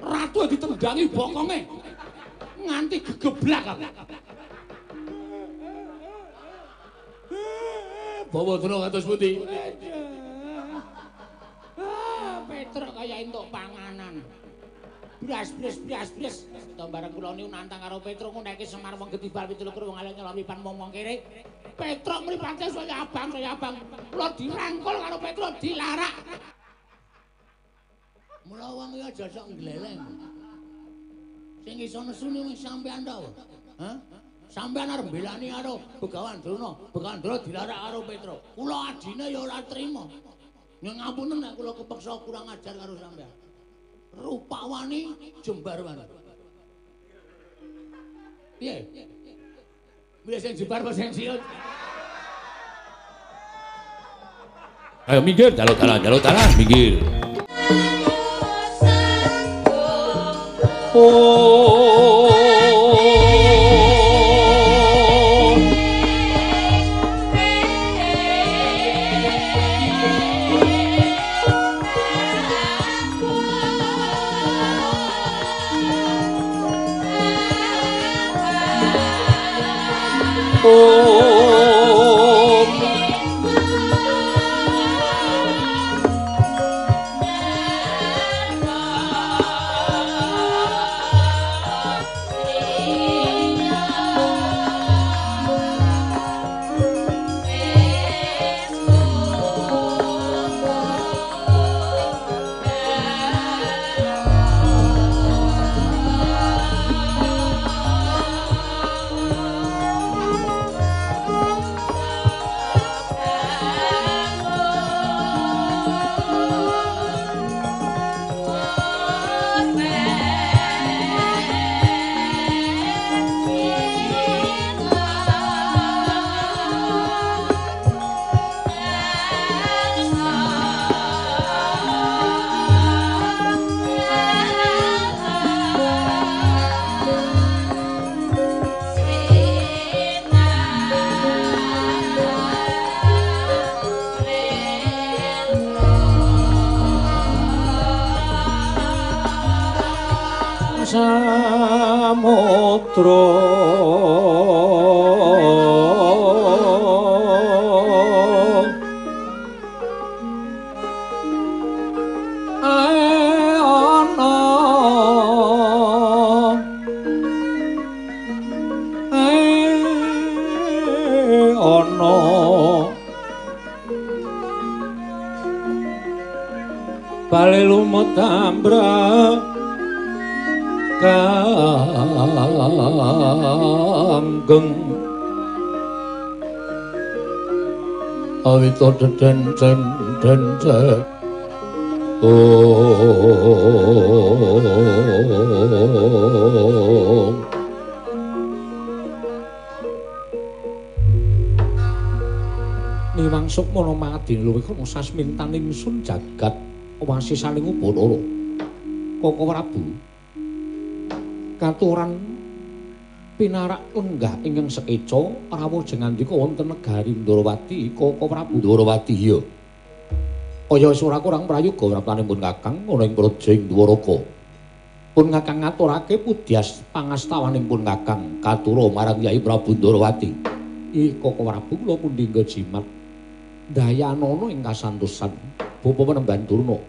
Ratu ditendangi bokonge. Nganti gegeblak aku. Bawa Durna kados pundi? Ah, Petruk kaya entuk panganan. Bras bres bras bres. To bareng kula niku nantang karo Petruk nguneke Semar wong getibal 27 wong alek nyeloripan wong-wong kere. Petruk mripate saya abang, saya abang. Kula dirangkul karo Petruk dilarak. Mula wong iki aja sok ngleleng. Sing iso nesune wis sampean to. Hah? Sampean arep mbelani karo Begawan Drona, Begawan Drona dilarak karo Petruk. Kula adine ya ora trima. Nyuwun ngapunten nek kula kepeksa kurang ajar karo sampean. Rupak wani, jembar wani. Piye? Piye sing jembar apa sing siut? Ayo minggir, jaluk dalan, jaluk dalan, minggir. Oh. Samudra ana ana bali lumut ambrang kanggeng awita deden den den den oh. Niwang sukmana mangadin luwih kana sasmintaning sun jagat wasisaning Ubathara. Koko Prabu katuran pinarak lenggah ingkang sekeca rawuh jengandika wonten negari Ndorowati. Koko Prabu Ndorowati iya. Kaya wis ora kurang prayoga praptanipun Kakang ana ing praja ing Dwaraka. Pun Kakang ngaturake pudyas pangastawaning pun Kakang katura marang Yai Prabu Ndorowati. Ih Koko Prabu kula pundi nggo jimat dayanana ing kasantosan bapa Penemban Durna.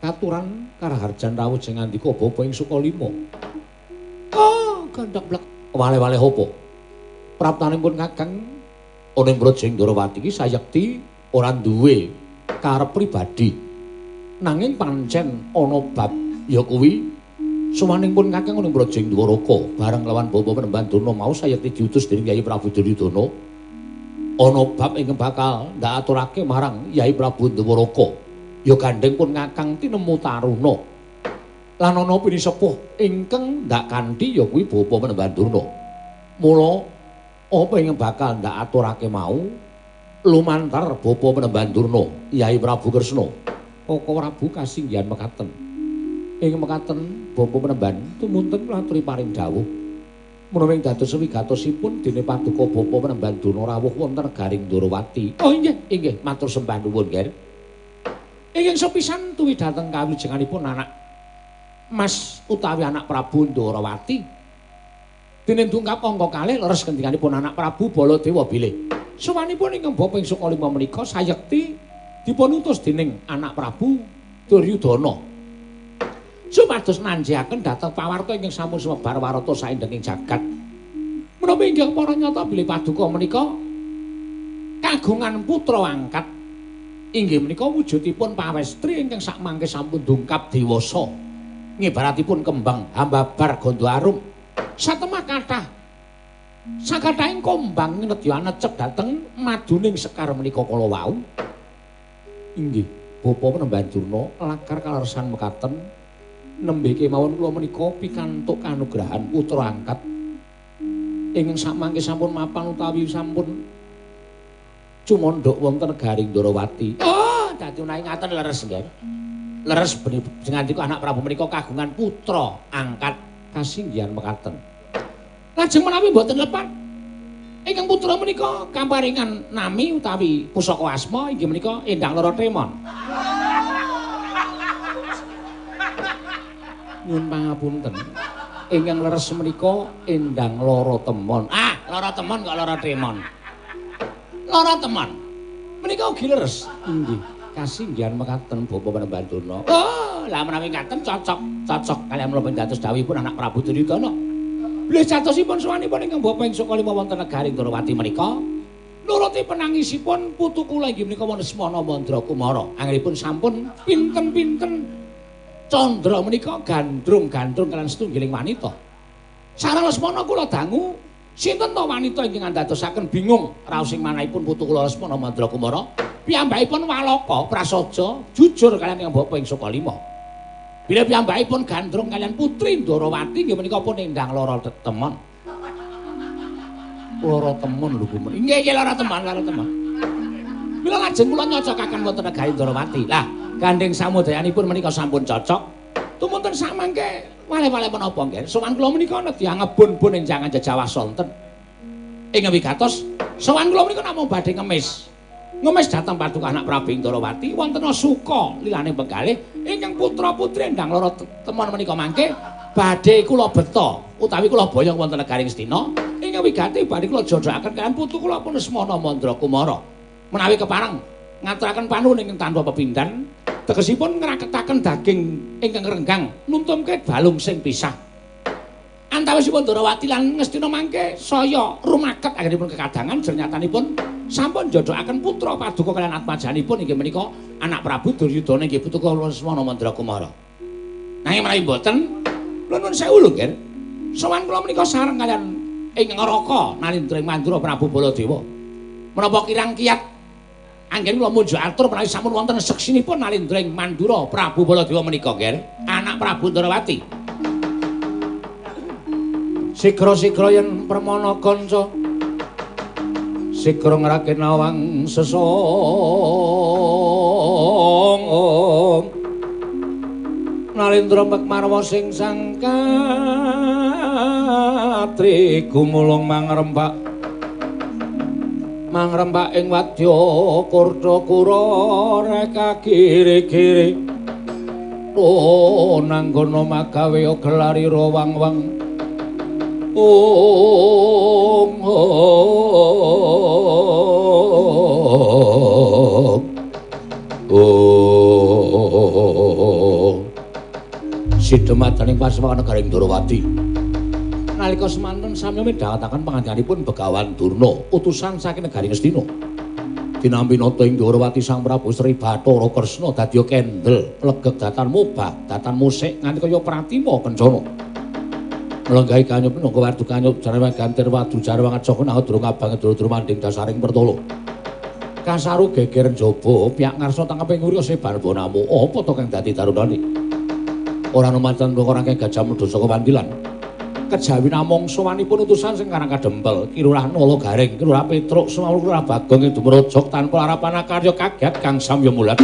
Katuran karaharjan rawuh jengandika bapa ing Sukalima. Oh, gandhak blek wale-wale apa? Praptanipun Kakang ana ing praja Ndorowati iki sayekti ora duwe karep pribadi. Nanging pancen ana bab ya kuwi suwanipun Kakang ana ing praja Dwaraka bareng lawan bapa Penemban Durna mau sayekti diutus dening Yai Prabu Duryudana. Ana bab ingkang bakal ndaturake marang Yai Prabu Dwaraka. Ya gandheng pun Kakang tinemu taruna. Lan ana pinisepuh ingkang ndak kanthi ya kuwi bapa Penemban Durna. Mula apa ingkang bakal ndak aturake mau lumantar bapa Penemban Durna Yai Prabu Kresna. Koko Prabu kasinggihan mekaten. Ing mekaten bapa Penemban tumunten kula aturi paring dawuh. Menawi dados wigatosipun dene paduka bapa Penemban Durna rawuh wonten negaring Ndorowati. Oh inggih, inggih matur sembah nuwun, Ger. Ingkang sepisan tuwi dhateng kawilujenganipun anak Mas utawi anak Prabu Ndorowati. Dene dungkap angka kalih leres ngendikanipun anak Prabu Baladewa bilih sowanipun ingkang bapa ing Sukalima menika sayekti dipun utus dening anak Prabu Duryudana. Supados nanjiaken dhateng pawarta ingkang sampun sumebar warata saindenging jagat. Menapa ingkang para nyata bilih paduka menika kagungan putra angkat inggih menika wujudipun pawestri ingkang sakmangke sampun dungkap dewasa ngibaratipun kembang hambabar gandha arum. Satemah kathah sakathahing kombang nedya anecep dhateng maduning sekar menika kala wau. Inggih bapa Panembahan Durna lakar kaleresan mekaten nembe kemawon kula menika pikantuk kanugrahan putra angkat ingkang sakmangke sampun mapan utawi sampun cumandhak wonten negari Ndorowati. Oh, dadi menawi ngaten leres nggih. Leres sing anak Prabu menika kagungan putra angkat kasinggihan mekaten. Lajeng menawi mboten lepat ingkang putra menika kaparingan nami utawi pusaka asma inggih menika Endang Lara Temon. Nyuwun pangapunten. Ingkang leres menika Endang Lara Temon. Ah, Lara Temon kok Lara Temon. Lara Temon. Menika ugi leres. Inggih, kasinggihan mekaten bapa Panembahan Durna. Oh, lah menawi ngaten cocok, cocok kaliyan menapa dados dawuhipun anak Prabu Duryudana. Bilih jatosipun sowanipun ingkang bapa ing Sukalima wonten negari Ndorowati menika nuruti penangisipun putu kula inggih menika Lesmana Mandra Kumara. Anggenipun sampun pinten-pinten candra menika gandrung-gandrung kaliyan setunggiling wanita. Sareng Lesmana kula dangu sinten to wanita ingkang andadosaken bingung raosing manahipun putu kula Lesmana Mandra Kumara. Piyambakipun walaka prasaja jujur kaliyan ingkang bapa ing Sukalima. Bilih piyambakipun gandrung kaliyan putri Ndorowati inggih menika pun Endang Lara Temon. Lara Temon lho kuwi. Nggih nggih Lara Temon, Lara Temon. Mila lajeng kula nyocokaken wonten negari Ndorowati. Lah, gandeng samudayanipun menika sampun cocok. Tumunten samangke wale-wale menapa nggih? Sowan kula menika nedya ngebun-bun enjangan jejawah sonten. Ing wigatos sowan kula menika namung badhe ngemis. Ngemis dhateng paduka anak Prabu Ndorowati wonten suka lilane penggalih ingkang putra-putri Endang Lara Temon menika mangke badhe kula beta utawi kula boyong wonten negari Ngastina ingkang wigati badhe kula jodhokaken kaliyan putu kula pun Lesmana Mandra Kumara. Menawi kepareng ngaturaken panuwun ingkang tanpa pepindhan tegesipun ngraketaken daging ingkang renggang nuntumke balung sing pisah. Antawisipun Ndorowati lan Ngastina mangke saya rumaket anggenipun kekadangan jernyatanipun sampun njodhokaken putra paduka kaliyan atmajanipun inggih menika anak Prabu Duryudana inggih putu kula Lesmana Mandra Kumara. Nanging menawi mboten nuwun sewu lho nggih. Sowan kula menika sareng kaliyan ing Raka Nalindra ing Mandura Prabu Baladewa. Menapa kirang kiyat anggen kula munjuk atur menawi sampun wonten seksinipun Nalindra ing Mandura Prabu Baladewa menika nggih, anak Prabu Ndorowati. Sigra-sigra yen permana kanca sigra ngrake nawang sesong Nalindra Pekmarwa sing sangkatri gumulung mangrembak mangrembak ing wadya kurda kura reka kiri-kiri oh nanggono magawe gelarira wang-wang ong ong ong Sidemadaning pasewakan negari Ndorowati. Nalika semanten sami midhangetaken pangandikanipun Begawan Durna, utusan saking negari Ngastina. Dinampi nata ing Ndorowati Sang Prabu Sri Bathara Kresna dadya kendel, plegeg datan mobah, datan musik nganti kaya pratima kencana. Melenggahi kanyup minangka wardu kanyup jarwan gantir wadu jarwan ngacaka nang durung abang durung manding dasaring pertolo. Kasaru geger njaba piyak ngarsa tangkepe ngurya sebar bonamu. Apa to kang dadi tarunane? Ora numanten ora kang gajah mudha saka wandilan. Kejawi namung sowanipun utusan sing karang kadempel, Ki Lurah Nala Gareng, Ki Lurah Petruk, Sumawul Lurah Bagong ing dumrojok tanpa harapan karya kaget kang samya mulat.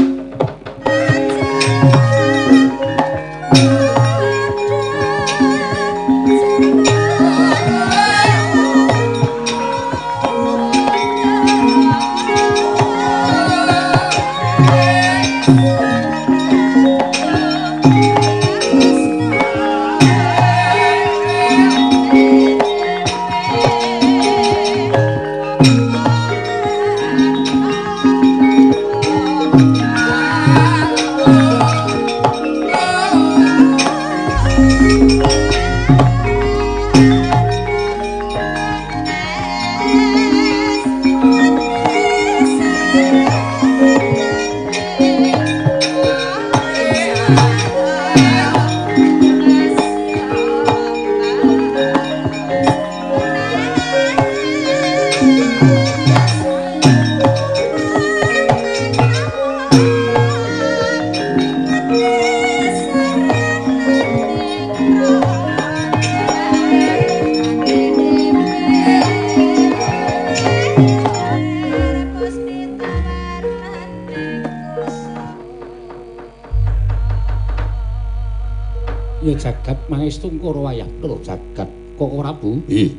Ya jagat mangestu ngkara wayah lho jagat Koko Prabu. Nggih.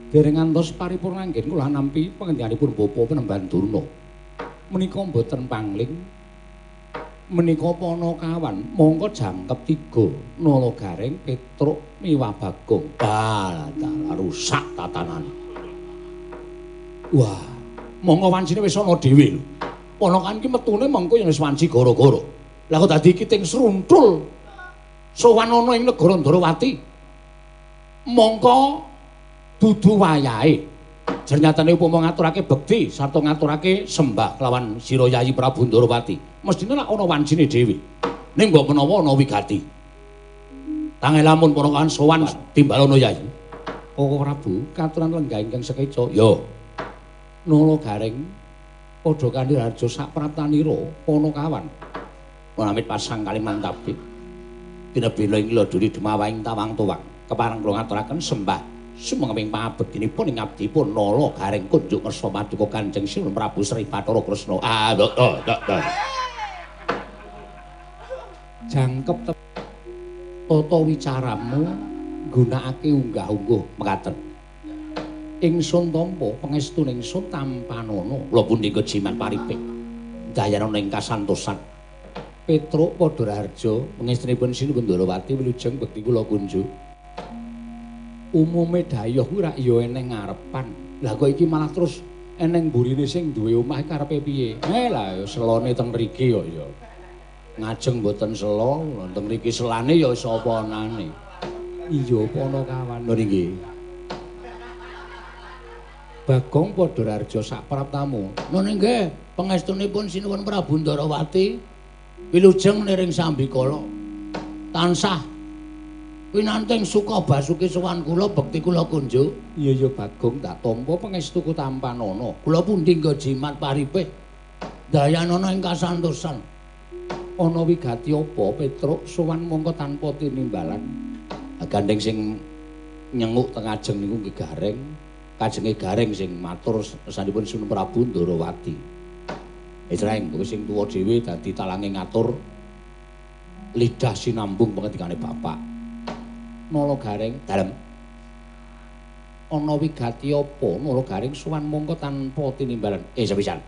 Dereng ngantos paripurna anggen kula nampi pangendikaanipun Bapak Penemban Durna. Menika mboten pangling. Menika Panakawan mongko jangkep tiga Nala Gareng Petruk miwah Bagong. Ah, rusak tatanan. Wah, mongko wancine wis ana dhewe lho. Panakawan ki metune mengko yen wis wanci gara-gara. Lah kok dadi iki ting sruntul. Sowan ana ing negara Ndrawati. Mongko dudu wayahe. Jernyatane upama ngaturake bekti sarta ngaturake sembah kelawan sira Yayi Prabu Ndrawati, mesthine lak ana wancine dhewe. Ning mbok menawa ana wigati. Tangeh lamun Panakawan sowan timbalana Yayi. Koko Prabu katuran lenggah ingkang sekeca. Ya. Nala Gareng padha kanthi raja sapraptanira Panakawan. Amit pasang kalimantabe. Tinebila ing laduri demawahing tawang tuwang kepareng kula ngaturaken sembah sumangga pangabektinipun ing abdipun Nala Gareng kunjuk ngersa paduka Kanjeng Sinuwun Prabu Sri Bathara Kresna. Ah, Jangkep tata wicaramu nggunakake unggah-ungguh mekaten. Ingsun tampa pangestu ingsun tampanana. Kula pundi kejimat paripih dayanana ing kasantosan. Petruk padha raharja pangestunipun Sinuwun Ndrawati wilujeng bekti kula kunjuk. Umume dayoh kuwi rak ya eneng ngarepan. Lah kok iki malah terus eneng mburine sing duwe omah karepe piye? Lah ya selone teng mriki kok ya. Ngajeng mboten sela, teng mriki selane ya sapa anane. Iya Panakawan. Lho nggih. Bagong padha raharja sak praptamu. Lho nggih, pangestunipun Sinuwun Prabu Ndrawati wilujeng niring sambikala tansah winanting suka basuki sowan kula bekti kula kunjuk. Iya ya Bagong tak tampa pangestuku tampanana. Kula pundi nggo jimat paripih dayanana ing kasantosan. Ana wigati apa Petruk sowan mongko tanpa tinimbalan? Gandeng sing nyenguk teng ajeng niku nggih Gareng, kajenge Gareng sing matur sanipun Sinuwun Prabu Ndrawati. Reng, kowe sing tuwa dhewe dadi talange ngatur lidah sinambung pengendikane bapak. Nala Gareng dalem. Ana wigati apa Nala Gareng sowan mongko tanpa tinimbalan? Sepisan.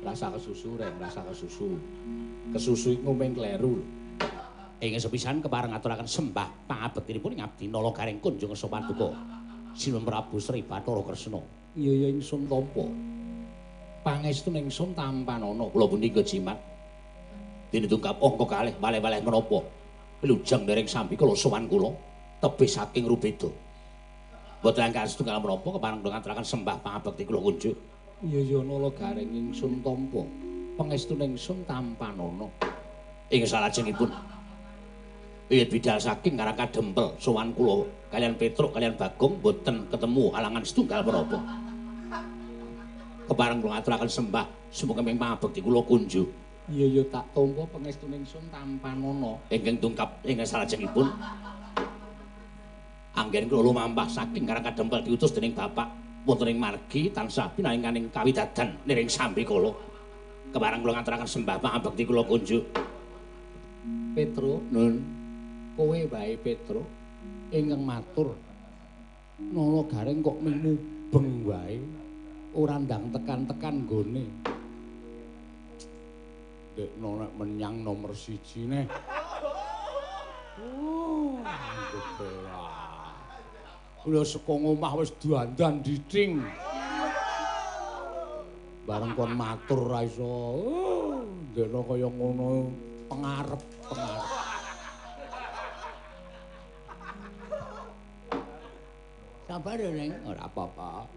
Rasa kesusu Reng, rasa kesusu. Kesusu iku ngomeng kleru. Ing sepisan kepareng ngaturaken sembah pangabektinipun ing abdi Nala Gareng kunjung ngersa paduka Sinuwun Prabu Sri Bathara Kresna. Iya ya ingsun tampa. Pangestu ingsun tampanana. Kula pundi kejimat. Dene tungkap angka kalih waleh-waleh menapa. Wilujeng dereng sambikala sowan kula tebih saking rubeda. Mboten angka setunggal menapa kepareng kula ngaturaken sembah pangabekti kula kunjuk. Iya ya Nala Gareng ingsun tampa. Pangestu ingsun tampanana. Ing salajengipun wiwit bidal saking Karang Kadempel sowan kula kalian Petruk kalian Bagong mboten ketemu halangan setunggal menapa. Kepareng kula ngaturaken sembah sumangga pangabekti kula kunjuk. Iya ya tak tampa pangestu ingsun tampanana. Ingkang tungkap ing salajengipun anggen kula lumampah saking Karang Kadempel diutus dening bapak wonten ing margi tansah pinanganing kawidadan niring sambikala. Kepareng kula ngaturaken sembah pangabekti kula kunjuk. Petruk, nun, kowe wae Petruk ingkang matur. Nala Gareng kok mubeng wae. Ora ndang tekan-tekan nggone. Dekno nek menyang nomor 1 neh. Oh, kula saka ngomah wis dandan dicing. Bareng kon matur ra iso. Oh, ndekno kaya ngono pengarep-pengarep. Napa Reng? Ora apa-apa.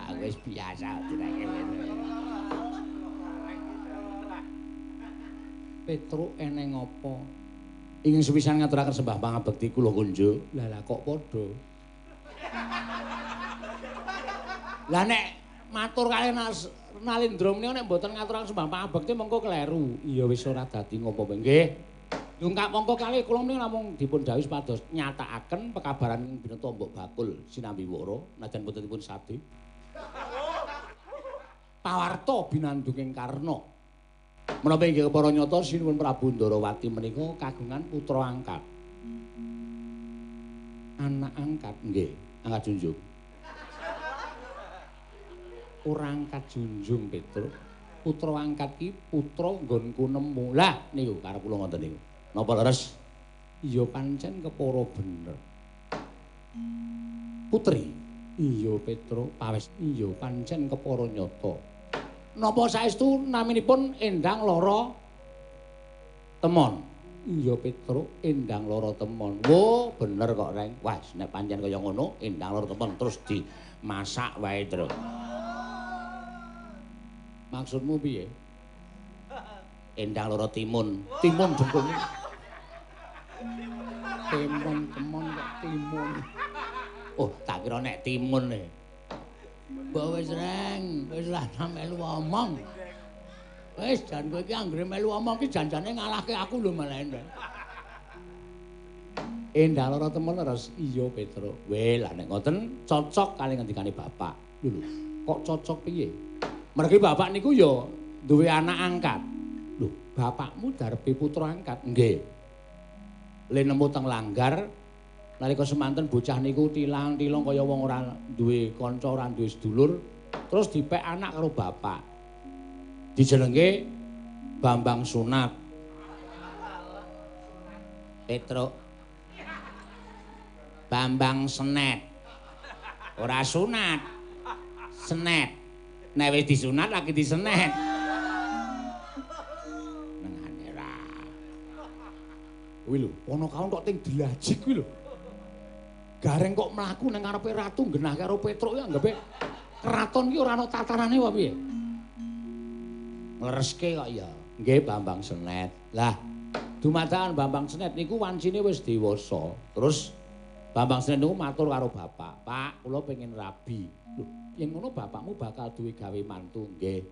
Aku wis biasa direke. Petruk eneng apa? Ingin sepisan ngaturaken sembah pangabekti kula kunjuk. Lah lah kok padha. Lah nek matur kalih Nalindra menika nek mboten ngaturaken sembah pangabekti mengko kleru. Iya wis ora dadi ngopo nggih. Dungkap mongko kalih kula menika namung dipun dawuhi supados nyatakaken pekabaran ing binata Mbok Bakul sinambi wara najan boten dipun sade. Pawarta binandunging Karna. Menapa inggih kepara nyata Sinuwun Prabu Ndarawati menika kagungan putra angkat. Anak angkat nggih, angkat junjung. Ora angkat junjung Petruk. Putra angkat ki putra nggonku nemu. Lah niku karep kula ngoten niku. Napa leres? Iya pancen kepara bener. Putri. Iya Petruk, pawes. Iya pancen kepara nyata. Napa saestu naminipun Endang Lara Temon? Iya Petruk, Endang Lara Temon. Wo, bener kok Reng. Wah, nek pancen kaya ngono, Endang Lara Temon terus dimasak wae, Truk. Maksudmu piye? Endang Lara Timun. Timun dengkul. Timun temon kok timun. Oh, tak kira nek timun e. Mbok wis Reng, wis lah melu omong. Wis jan kowe iki anggere melu omong ki janjane ngalahke aku lho malah. Endang Lara Temon leres. Iya Petruk. Weh, lah nek ngoten cocok kali ngendikane bapak. Lho, kok cocok piye? Mergi bapak niku ya duwe anak angkat. Lho, bapakmu darbe putra angkat? Nggih. Le nemu teng langgar nalika semanten bocah niku tilang-tilong kaya wong ora duwe kanca, ora duwe sedulur, terus dipek anak karo bapak. Dijenenge Bambang Sunat. Petruk. Bambang Senet. Ora sunat. Senet. Nek wis disunat lagi disenet. Nengane ra. Kuwi lho, ana kaon kok ting dilajik kuwi lho. Gareng kok mlaku nang ngarepe ratu genah karo Petruk ya anggape keraton ki ora ana tatanane apa piye. Nglereske kok ya. Nggih Bambang Senet. Lah, dumadakan Bambang Senet niku wancine wis dewasa. Terus Bambang Senet niku matur karo bapak, "Pak, kula pengen rabi." Lho, yen ngono bapakmu bakal duwe gawe mantu nggih.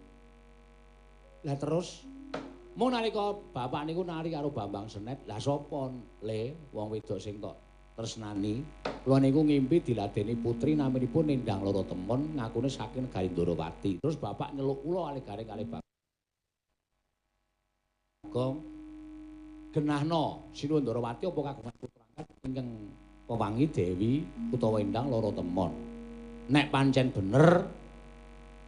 Lah terus mung nalika bapak niku nari karo Bambang Senet, lah sapa le wong wedok sing tok tresnani? Kula niku ngimpi diladeni putri naminipun Endang Lara Temon ngakune saking negari Ndarawati. Terus bapak nyeluk kula kalih gareng kalih Bagong. Genahno Sinuwun Ndarawati apa kagungan putra angkat ingkang pewangi Dewi utawa Endang Lara Temon. Nek pancen bener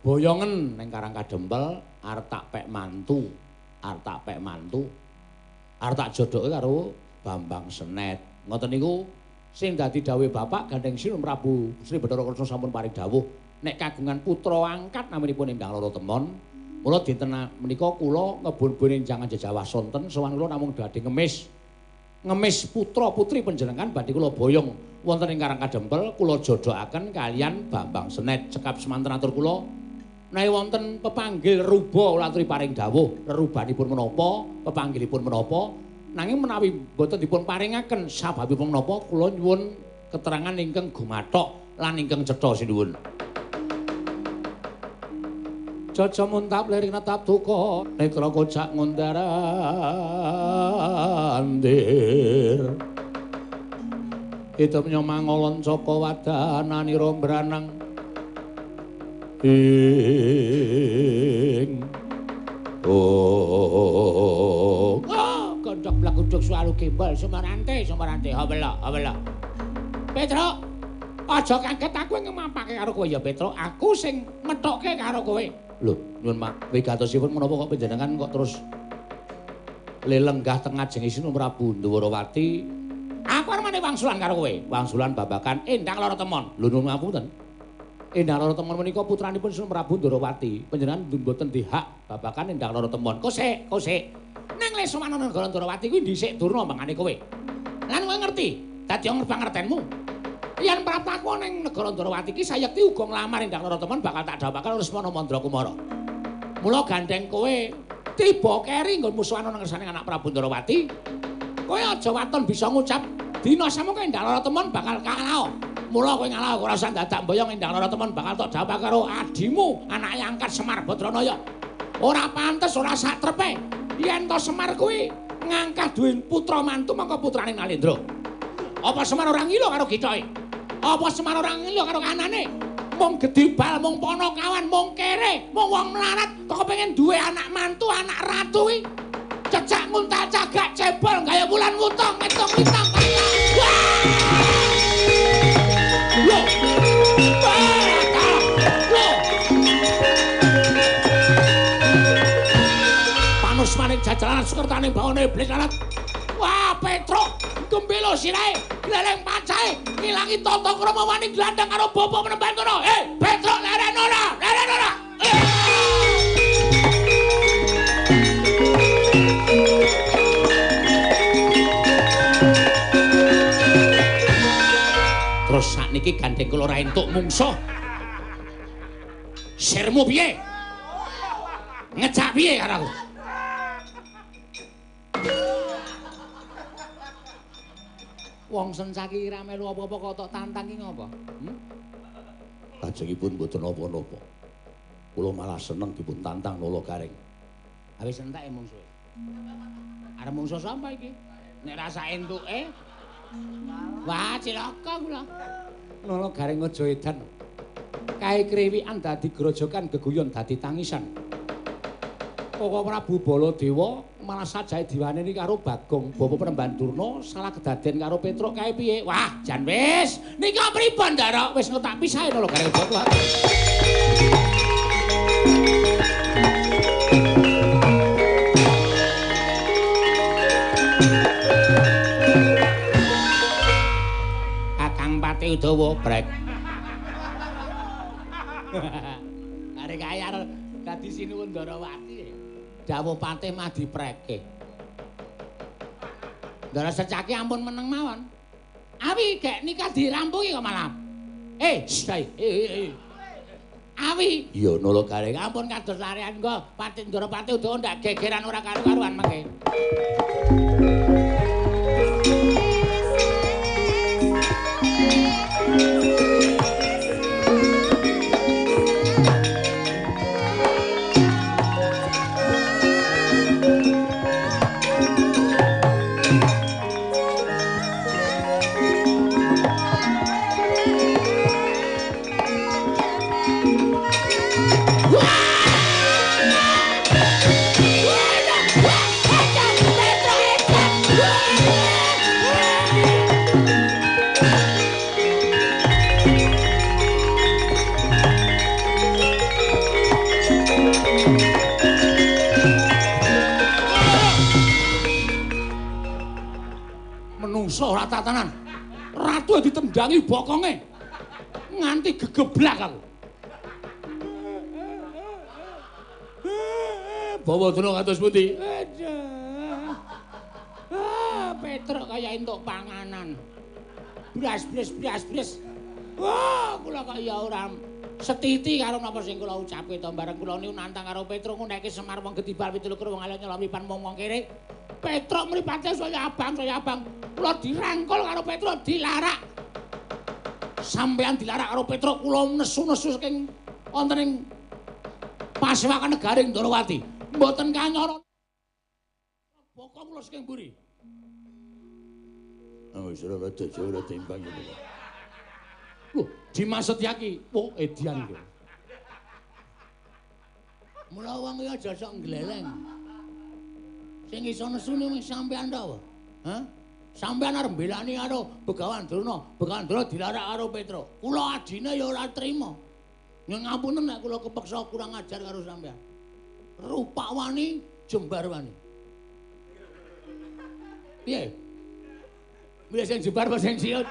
boyongen ning Karang Kadempel arep tak pek mantu, arep tak pek mantu, arep tak jodoke karo Bambang Senet. Ngoten niku sing dadi dawuhe bapak gandeng Sinuwun Prabu Sri Bathara Kresna sampun paring dawuh nek kagungan putra angkat naminipun Endang Lara Temon. Mula dinten menika kula ngebun-bun jangan jejawah sonten sowan kula namung badhe ngemis. Ngemis putra-putri panjenengan badhe kula boyong wonten ing Karang Kadempel kula jodohaken kalian Bambang Senet. Cekap semanten atur kula menawi wonten pepanggil ruba kula aturi paring dawuh rerubanipun menapa pepanggilipun menapa nanging menawi mboten dipun paringaken sababipun menapa kula nyuwun keterangan ingkang gumathok lan ingkang cetha sinuwun. Caca muntap lirik netap duka netra kocak ngundar andir hidup nyomangolon caka wadananira mbranang ing oh gondok blaguduk suwalu gembol sumarante sumarante hawela hawela Petruk aja kaget aku ngemapake karo kowe ya Petruk aku sing methokke karo kowe. Lho, nyuwun mak wigatosipun menapa kok panjenengan kok terus lelenggah teng ngajeng Sinuwun Prabu Ndwarawati? Aku arep mane wangsulan karo kowe, wangsulan babagan Endang Lara Temon. Lho nyuwun ngapunten. Endang Lara Temon menika putranipun Sinuwun Prabu Ndwarawati. Panjenengan mboten dihak babagan Endang Lara Temon. Kosek, kosek. Nang le sowan nang negara Ndwarawati kuwi dhisik durna mangane kowe. Lan kowe ngerti, dadi pangertenmu. Yen praptaku ning negara Ndrawati iki sayekti uga nglamar Endang Lara Temen bakal tak dhawakake Lesmana Mandra Kumara. Mula gandeng kowe tiba keri nggon musuhan ana ngersane anak Prabu Ndrawati. Kowe aja waton bisa ngucap dina samangka Endang Lara Temen bakal kalah. Mula kowe ngalah ora usah dadak mboyong Endang Lara Temen bakal tok dhawakake karo adimu, anake angkat Semar Badranaya. Ora pantes, ora satrepe. Yen to Semar kuwi ngangkah duwe putra mantu mangka putrane Nalendra. Apa Semar ora ngilo karo githoke? Apa Semar ora ngilo karo anane? Mung gedibal, mung ponokawan, mung kere, mung wong melarat kok kepengin duwe anak mantu, anak ratu kuwi. Cecak nguntal cagak cebol gaya wulan wutong ngetung lintang. Lho. Lho. Panus maning jajaran sukertane bawane iblis lalat. Wah, Petruk gembelo sirahe, gleleng pacahe, ngilangi tata krama wani glandang karo bapa penemban kono. Petruk leren ora? Leren ora? Terus sakniki gandeng kula ora entuk mungsuh. Sirmu piye? Ngejak piye karo aku? Wong sencaki ora melu apa-apa kok tok tantang ki ngopo? Lajengipun mboten napa-napa. Kula malah seneng dipun tantang Nala Gareng. Wis entek mungsuhe. Arep mungsuh sapa iki? Nek rasa entuke wah cilaka kula. Nala Gareng aja edan. Kae kriwikan dadi grojokan geguyon dadi tangisan. Koko Prabu Baladewa malah sajae diwaneni karo Bagong bapa Penemban Durna salah kedaden karo Petruk kae piye? Wah, jan wis. Nika pripun, Ndara? Wis tak pisahe Nala Gareng bapa. Kakang Pati Udawa brek. Arek kaya dadi sinuwun Ndarawati. Dawuh patih mah dipreke. Ndara secaki ampun meneng mawon. Awi gek nikah dirampungi kok malam. Awi. Iya Nala Gareng. Ampun kados larean nggo Patih Ndara Pati Udawa ndak gegeran ora karu-karuan mengke. Menungso ora tatanan. Ratu ditendangi bokonge nganti gegeblak aku. Bawa durna kados pundi? Aduh. Ah, Petruk kaya entuk panganan. Bras bres bras bres. Wah, kula kaya ora setiti karo napa sing kula ucapke to bareng kula niku nantang karo Petruk nguneke Semar wong gedibal 27 wong alih nyelamipan wong-wong kere. Petruk mripate saya abang, saya abang. Kula dirangkul karo Petruk dilarak. Sampeyan dilarak karo Petruk kula nesu-nesu saking wonten ing pasewakan negaring Ndrawati. Mboten kanyara bokong kula saking mburi. Oh, wis ora ora timbang iki. Lho, Dimas Setyaki, oh edian iki. Mula wong iki aja sok ngleleng. Sing iso nesune wis sampean ta apa? Hah? Sampean arep mbelani karo Begawan Durna, Begawan Durna dilarak karo Petruk. Kula adine ya ora trima. Nyuwun ngapunten nek kula kepeksa kurang ajar karo sampean. Rupak wani, jembar wani. Piye? Milih sing jembar apa sing siut?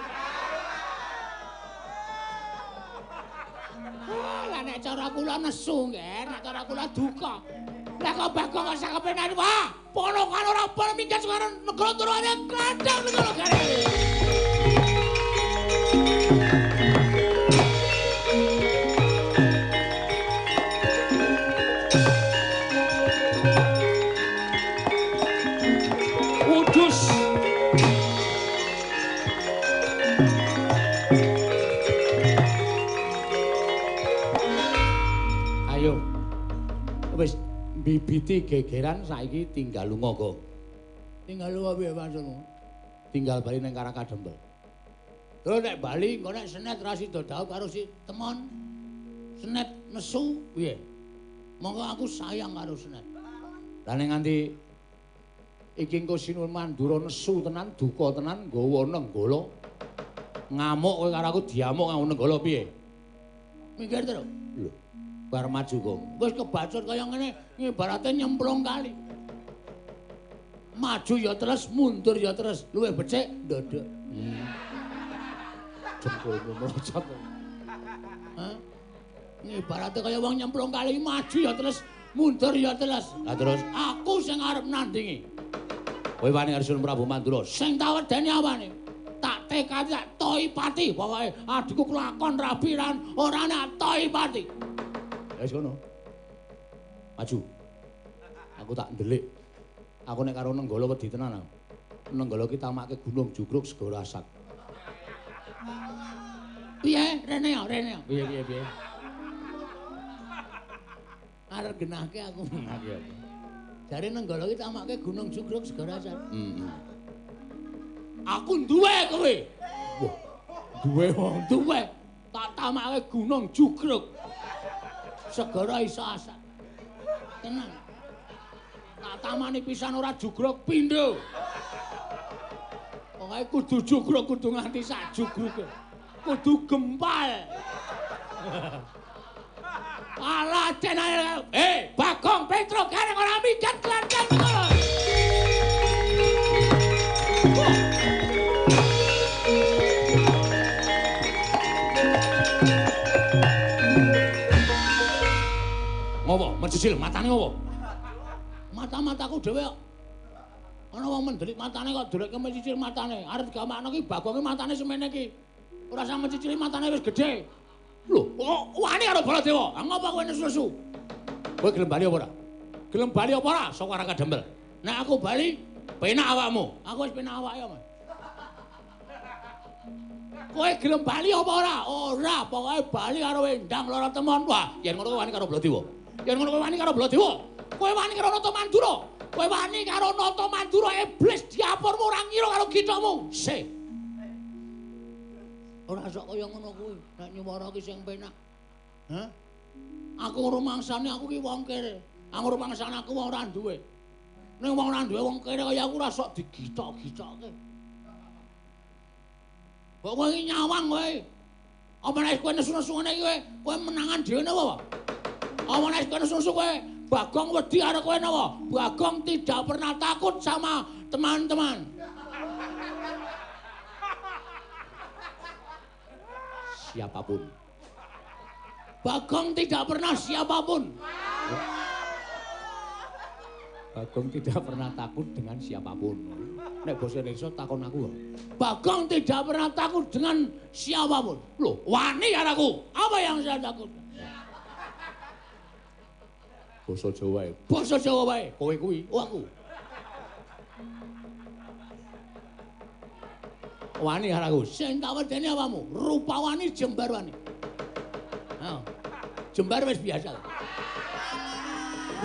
Lah nek cara kula nesu nggih, nek cara kula duka. Lah kok Bagong kok sak kepenan wah, ponokan ora pon minggat saka negara turune klandang negara gareng. Dus. Ayo. Wis bibiti gegeran saiki tinggal lunga kok. Tinggal lunga piye maksudmu? Tinggal bali ning Karang Kadempel. Terus nek bali engko nek Senet ra sida dhaup karo si Temon. Senet nesu piye? Monggo aku sayang karo Senet. Lah nek nganti iki engko Sinuwun Mandura nesu tenan, duka tenan nggawa Nenggala. Ngamuk kowe karo aku diamuk karo Nenggala piye? Minggir terus. Lho, bar maju kok. Wis kebacut kaya ngene, ibarate nyemplung kali. Maju ya terus, mundur ya terus, luwih becik ndodok. Jempolmu merocot. Hah? Ibarate kaya wong nyemplung kali, maju ya terus, mundur ya terus. Lah terus aku sing arep nandingi. Kowe wani karo Sun Prabu Mandura, sing tak wedeni apane? Tak tekad tak toi pati, pokoke adikku kelakon rabi lan ora nak toi pati. Ya wis ngono. Maju. Aku tak ndelik. Aku nek karo Nenggala wedi tenan aku. Nenggala ki tamake gunung jugruk segara asak. Piye? Rene ya, rene ya. Piye piye piye. Arep genahke aku ngake apa. Jare Nenggala ki tamake gunung jugruk segara asak. Heeh. Aku duwe kowe. Wah, duwe wong duwe. Tak tamake gunung jugruk. Segara iso asak. Tenang. Tak tamani pisan ora jugruk pindho. Pokoke kudu jugruk, kudu nganti sak jugruke. Kudu gempal. Alah cenane. Bagong Petruk gareng ora minggat kelantan ngono. Ngopo? Mencicil matane ngopo? Mata-mataku dhewe kok. Ana wong mendelik matane kok deleke mencicil matane. Arep digamakno ki Bagonge matane semene iki. Ora usah mencicili matane wis gedhe. Lho, kok wani karo Baladewa? Ha ngopo kowe nesu-nesu? Kowe gelem bali apa ora? Gelem bali apa ora saka Karang Kadempel? Nek aku bali, penak awakmu. Aku wis penak awake, Mas. Kowe gelem bali apa ora? Ora, pokoke bali karo Endang Lara Temon. Wah, yen ngono kowe wani karo Baladewa. Yen ngono kowe wani karo Baladewa. Kowe wani karo Nata Mandura. Kowe wani karo Nata Mandura iblis diapurmu ora ngira karo githokmu. Sih. Ora sok kaya ngono kuwi, nek nyuwara ki sing penak. Hah? Aku rumangsane aku ki wong kere. Aku rumangsane aku wong ora duwe. Ning wong ora duwe wong kere kaya aku ora sok digithok-githokke. Kok kowe iki nyawang kowe. Apa nek kowe nesu-nesu ngene iki kowe, kowe menangan dhewe napa? Apa nek kowe nesu-nesu kowe Bagong wedi karo kowe napa? Bagong tidak pernah takut sama teman-teman. Siapapun. Bagong tidak pernah siapapun. Bagong tidak pernah takut dengan siapapun. Nek basa Indonesia takon aku. Bagong tidak pernah takut dengan siapapun. Loh, wani karo aku. Apa yang saya takut? Basa Jawa wae. Basa Jawa wae. Kowe kuwi, oh aku. Wani karo aku. Sing tak wedeni apamu? Rupa wani, jembar wani. Heeh. Jembar wis biasa.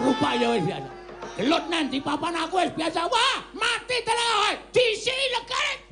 Rupa ya wis biasa. Gelut nang di papan aku wis biasa. Wah, mati tenan. Disi legare.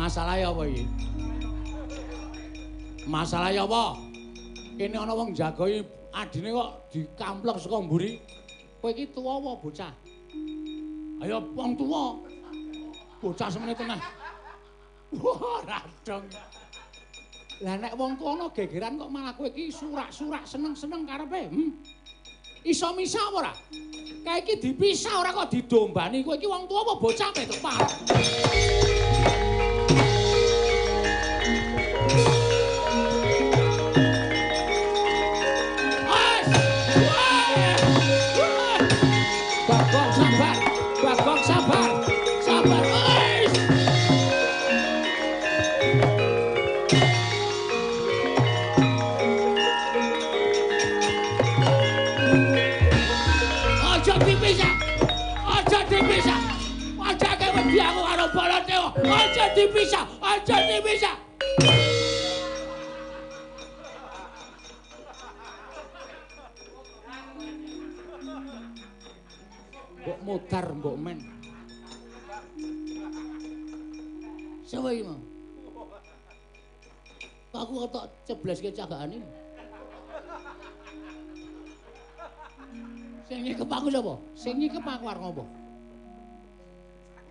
Masalahnya apa iki? Masalahnya apa? Kene ana wong jagoi adine kok dikamplek saka mburi. Kowe iki tuwa apa bocah? Ayo wong tuwa. Bocah semene tenah. Wah, radong. Lah nek wong tuwa ana gegeran kok malah kowe iki surak-surak seneng-seneng karepe? Iso misa apa ora? Kae iki dipisah ora kok didombani. Kowe iki wong tuwa apa bocah Petruk? Bagong sabar, Bagong sabar, sabar. Wis. Aja dipisah. Aja dipisah. Aja wedi aku karo Baladewa. Aja dipisah, aja dipisah. Mbok modar mbok men. Sapa iki mau? Aku ketok cebleske cagakane. Sing nyekep aku sapa? Sing nyekep aku arep ngopo?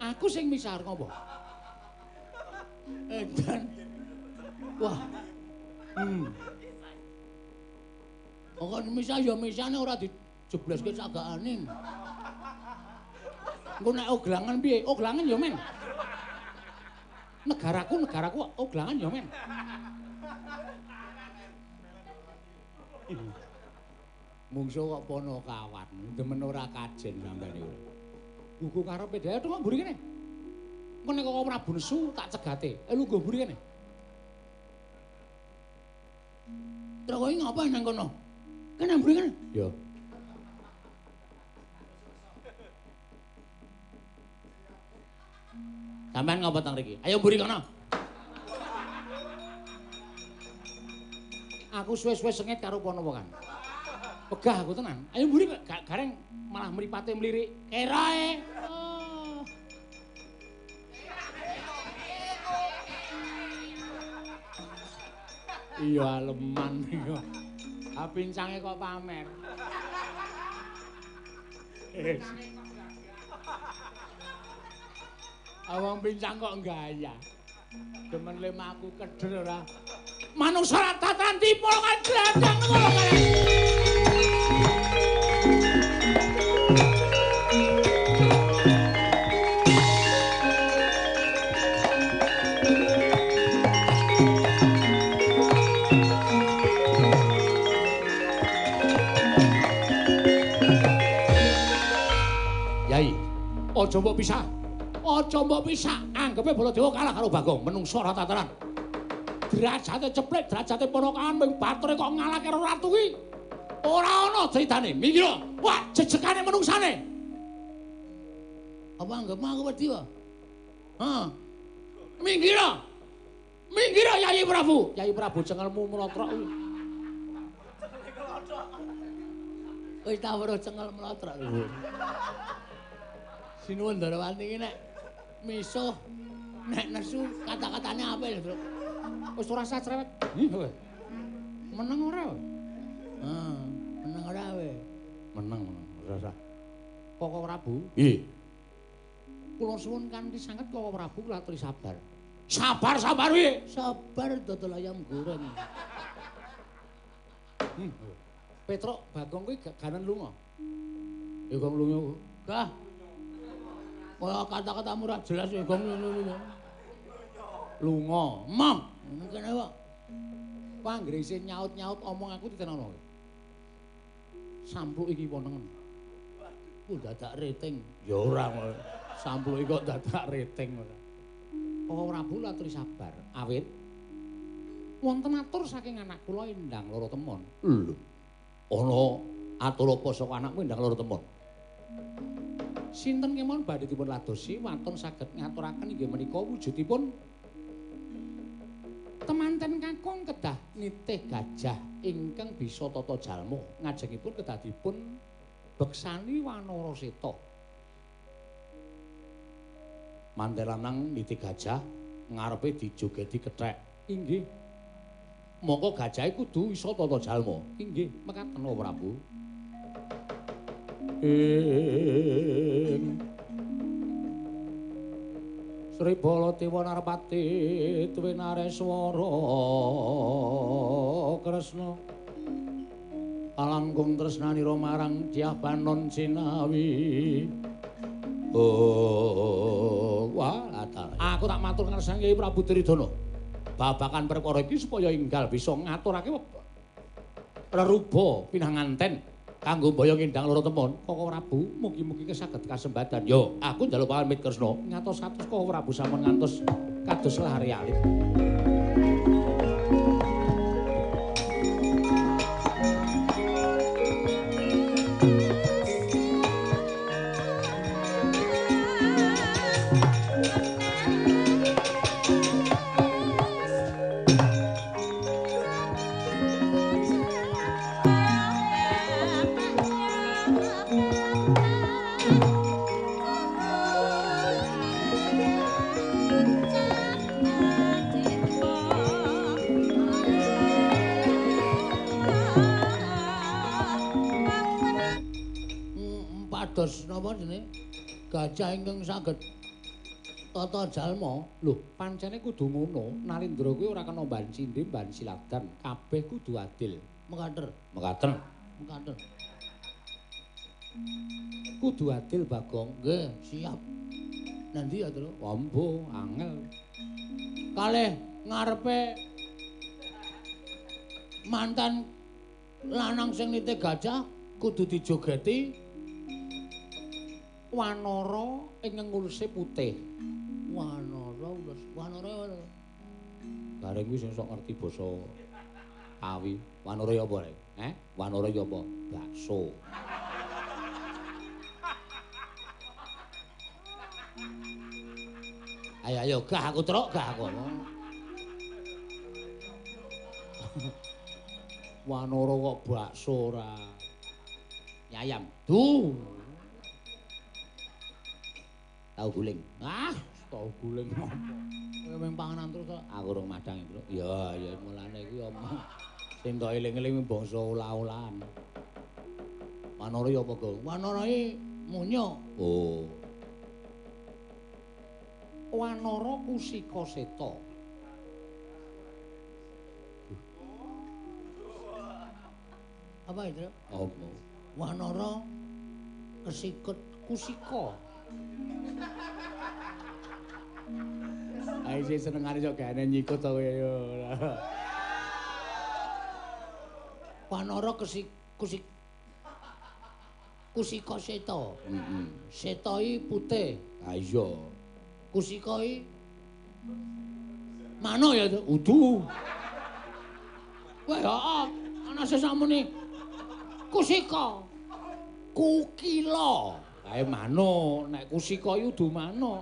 Aku sing misah arep ngopo? Edan. Wah. Kok misah ya misahne ora dijebleske cagakane. Engko nek oglangan piye? Oglangan ya men. Negaraku, negaraku oglangan ya men. Mungso kok ponokawan, demen ora kajen sampean niku. Buku karepe dhewe tok mburi kene. Engko nek kok Prabu nesu tak cegate. Lungguh mburi kene. Truk kowe ngapa nang kono? Kene mburi kene. Ya. Sampean ngapa teng mriki? Ayo mburi kono. Aku suwe-suwe sengit karo Ponowo kan. Wegah aku tenan. Ayo mburi gareng malah mripate mlirik. Kerae. Oh. Iya aleman iki. Ah pincange kok pamer. Awang pincang kok gaya. Demen lem aku keder ora. Manungsa ora tatan dipol kan dlandang ngono kae. Yai, aja mbok pisah. Aja mbok pisah, anggepe Baladewa kalah karo Bagong, menungsa ora tataran. Derajate ceplik, derajate ponokan ming bature kok ngalah karo ratu kuwi. Ora ana critane. Minggir. Wah, jejegane menungsane. Apa anggepmu aku wedi wae? Hah. Minggir. Minggir Yai Prabu. Yai Prabu cengelmu mlotrok kuwi. Wis ta weruh cengel mlotrok kuwi. Sinuwun Ndarawati iki nek misuh nek nesu kata-katane apik lho, Truk. Wis ora usah cerewet. Kowe. Meneng ora kowe? Heeh, meneng ora kowe? Meneng, meneng. Ora usah. Koko Prabu? Nggih. Kula suwun kanthi sanget Koko Prabu kula aturi sabar. Sabar, sabar piye? Sabar dodol ayam goreng. Petruk Bagong kuwi ganen lunga. Ya gong lunga. Gah. Kaya kata-katamu ora jelas ya gong lunga. Lunga. Mong, kene kok. Panggrise nyaut-nyaut omong aku ditenono. Sampluk iki wonengen. Ku dadak rating. Ya ora ngono. Sampluk iki kok dadak rating ora. Koko Prabu laturi sabar. Awit wonten atur saking anak kula Endang Loro Temon. Lho. Ana atur apa saka anakmu Endang Loro Temon? Sinten kemawon badhe dipun ladosi waton saged ngaturaken inggih menika wujudipun temanten kakung kedah nitih gajah ingkang bisa tata jalma ngajengipun kedah dipun beksani Wanara Seta. Manten lanang nitih gajah ngarepe dijogeti kethek. Inggih. Mongko gajahe kudu iso tata jalma. Inggih, mekaten Prabu. Ing Sri Baladewa Narpati Twinareswara Kresna. Alangkung tresnanira marang Dyah Banon Cinawi. Oh, wah, latar. Aku tak matur ngersane Kyai Prabu Duryudana. Babakan perkara iki supaya enggal bisa ngaturake reruba pinanganten kanggo mboyong endang loro temon. Koko Prabu, mugi-mugi saged kasembadan. Yo, aku njaluk pamit Kresna. Ngatos-atos Koko Prabu sampun ngantos kados lari alit. Pados napa jenenge? Gajah ingkang saged tata jalma. Lho, pancene kudu ngono. Narendra kuwi ora kena mban sindhe, mban siladan. Kabeh kudu adil. Mekaten. Mekaten. Mekaten. Kudu adil, Bagong. Nggih, siap. Nanti ya, Tru? Ambo, angel. Kalih ngarepe mantan lanang sing nitih gajah kudu dijogeti Wanara ing nguluse putih. Wanara ules, wanara. Bareng kuwi sing sok ngerti basa Kawi. Wanara ya apa, Rek? Eh? Wanara ya apa? Bakso. Ayo ayo gah aku truk, gah aku. Wanara kok bakso ora. Nyayam. Duh. Tahu guling. Ah, tahu guling apa? Kowe mung panganan terus to. Aku urung madang, Bro. Ya, ya mulane kuwi omong. Sing tok eling-eling bangsa olah-olahan. Wanara ya apa, Gong? Wanara iki munyo. Oh. Wanara Kusika Seta. Apa itu? Apa? Wanara kesikut kusika. Ayo sih senengane sok gane nyikut to kowe ya. Wanara kesik kusika seta. Heeh. Seta iki putih. Ha iya. Kusika iki manuk ya udu. Wah, heeh. Ana sesamune kusika. Kukila. Kae manuk, nek kusika iki udu manuk.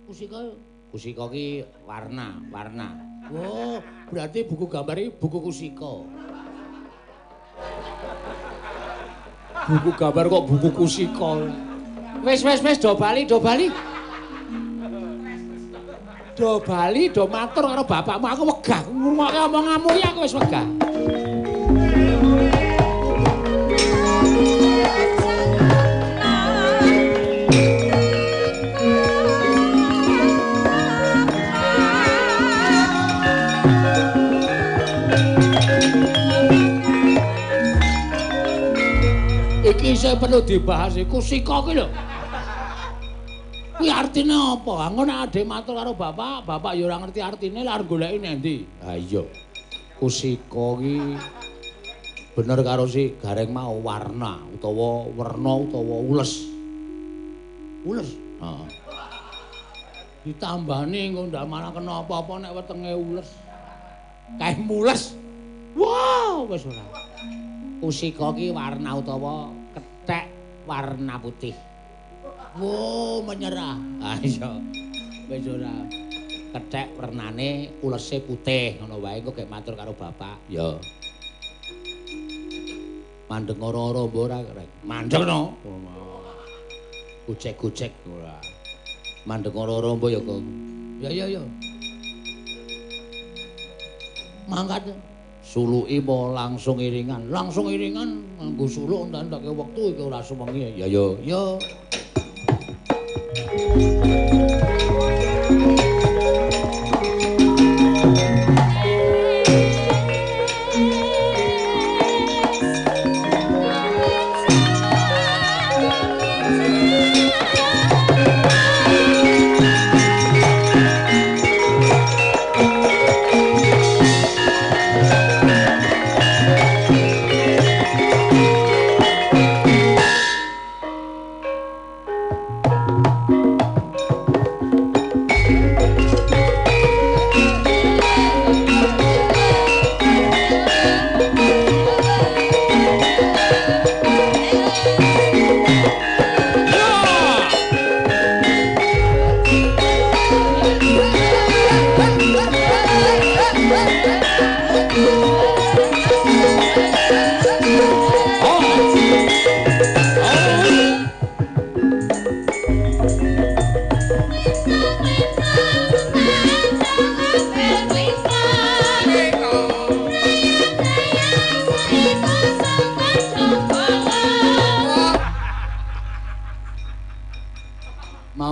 Kusika, kusika ki warna, warna. Oh, berarti buku gambar iki buku kusika. Buku gambar kok buku kusika. Wis wis wis do bali, do bali. Do bali, do matur karo bapakmu, aku wegah ngrungokke omonganmu iki aku wis wegah. Iki isih perlu dibahas iku kusika ki lho. Kuwi artine apa? Engko nek adhe matur karo bapak, bapak ya ora ngerti artine lha arep goleki nang ndi? Ha iya. Kusika ki bener karo si Gareng mau warna utawa werna utawa ules. Ules? Heeh. Ditambani engko ndak malah kena apa-apa nek wetenge ules. Kae mules. Wah, wis ora. Kusika ki warna utawa kethek warna putih. Wo, menyerah. Ha iya. Wis ora. Kethek wernane ulese putih ngono wae engko gek matur karo bapak. Ya. Mandeg ora-ora mbok ora, Rek. Mandeg no. Gojek-gojek ora. Mandeg ora-ora mbok ya, Kong. Ya ya ya. Mangkat. Suluki apa langsung iringan? Langsung iringan nganggo suluk entek-enteke wektu iki ora suwengi. Ya ya. Ya.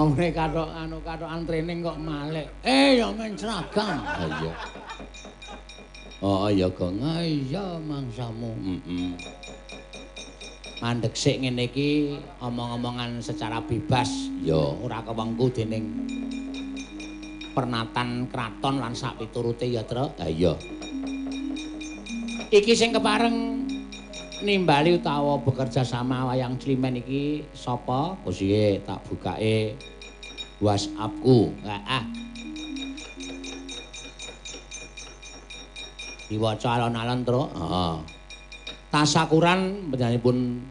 Maune kathok anu kathokan training kok malik. Ya men seragam. Ha iya. Oh iya Gong. Iya mangsamu. Heeh. Mandheg sik ngene iki omong-omongan secara bebas. Ya ora kewengku dening pernatan kraton lan sak piturute ya, Truk. Ha iya. Iki sing kepareng nimbali utawa bekerja sama wayang Climen iki sapa? Kusiye tak bukake WhatsApp-ku. Heeh. Diwaca alon-alon, Truk. Heeh. Tasakuran panjenenganipun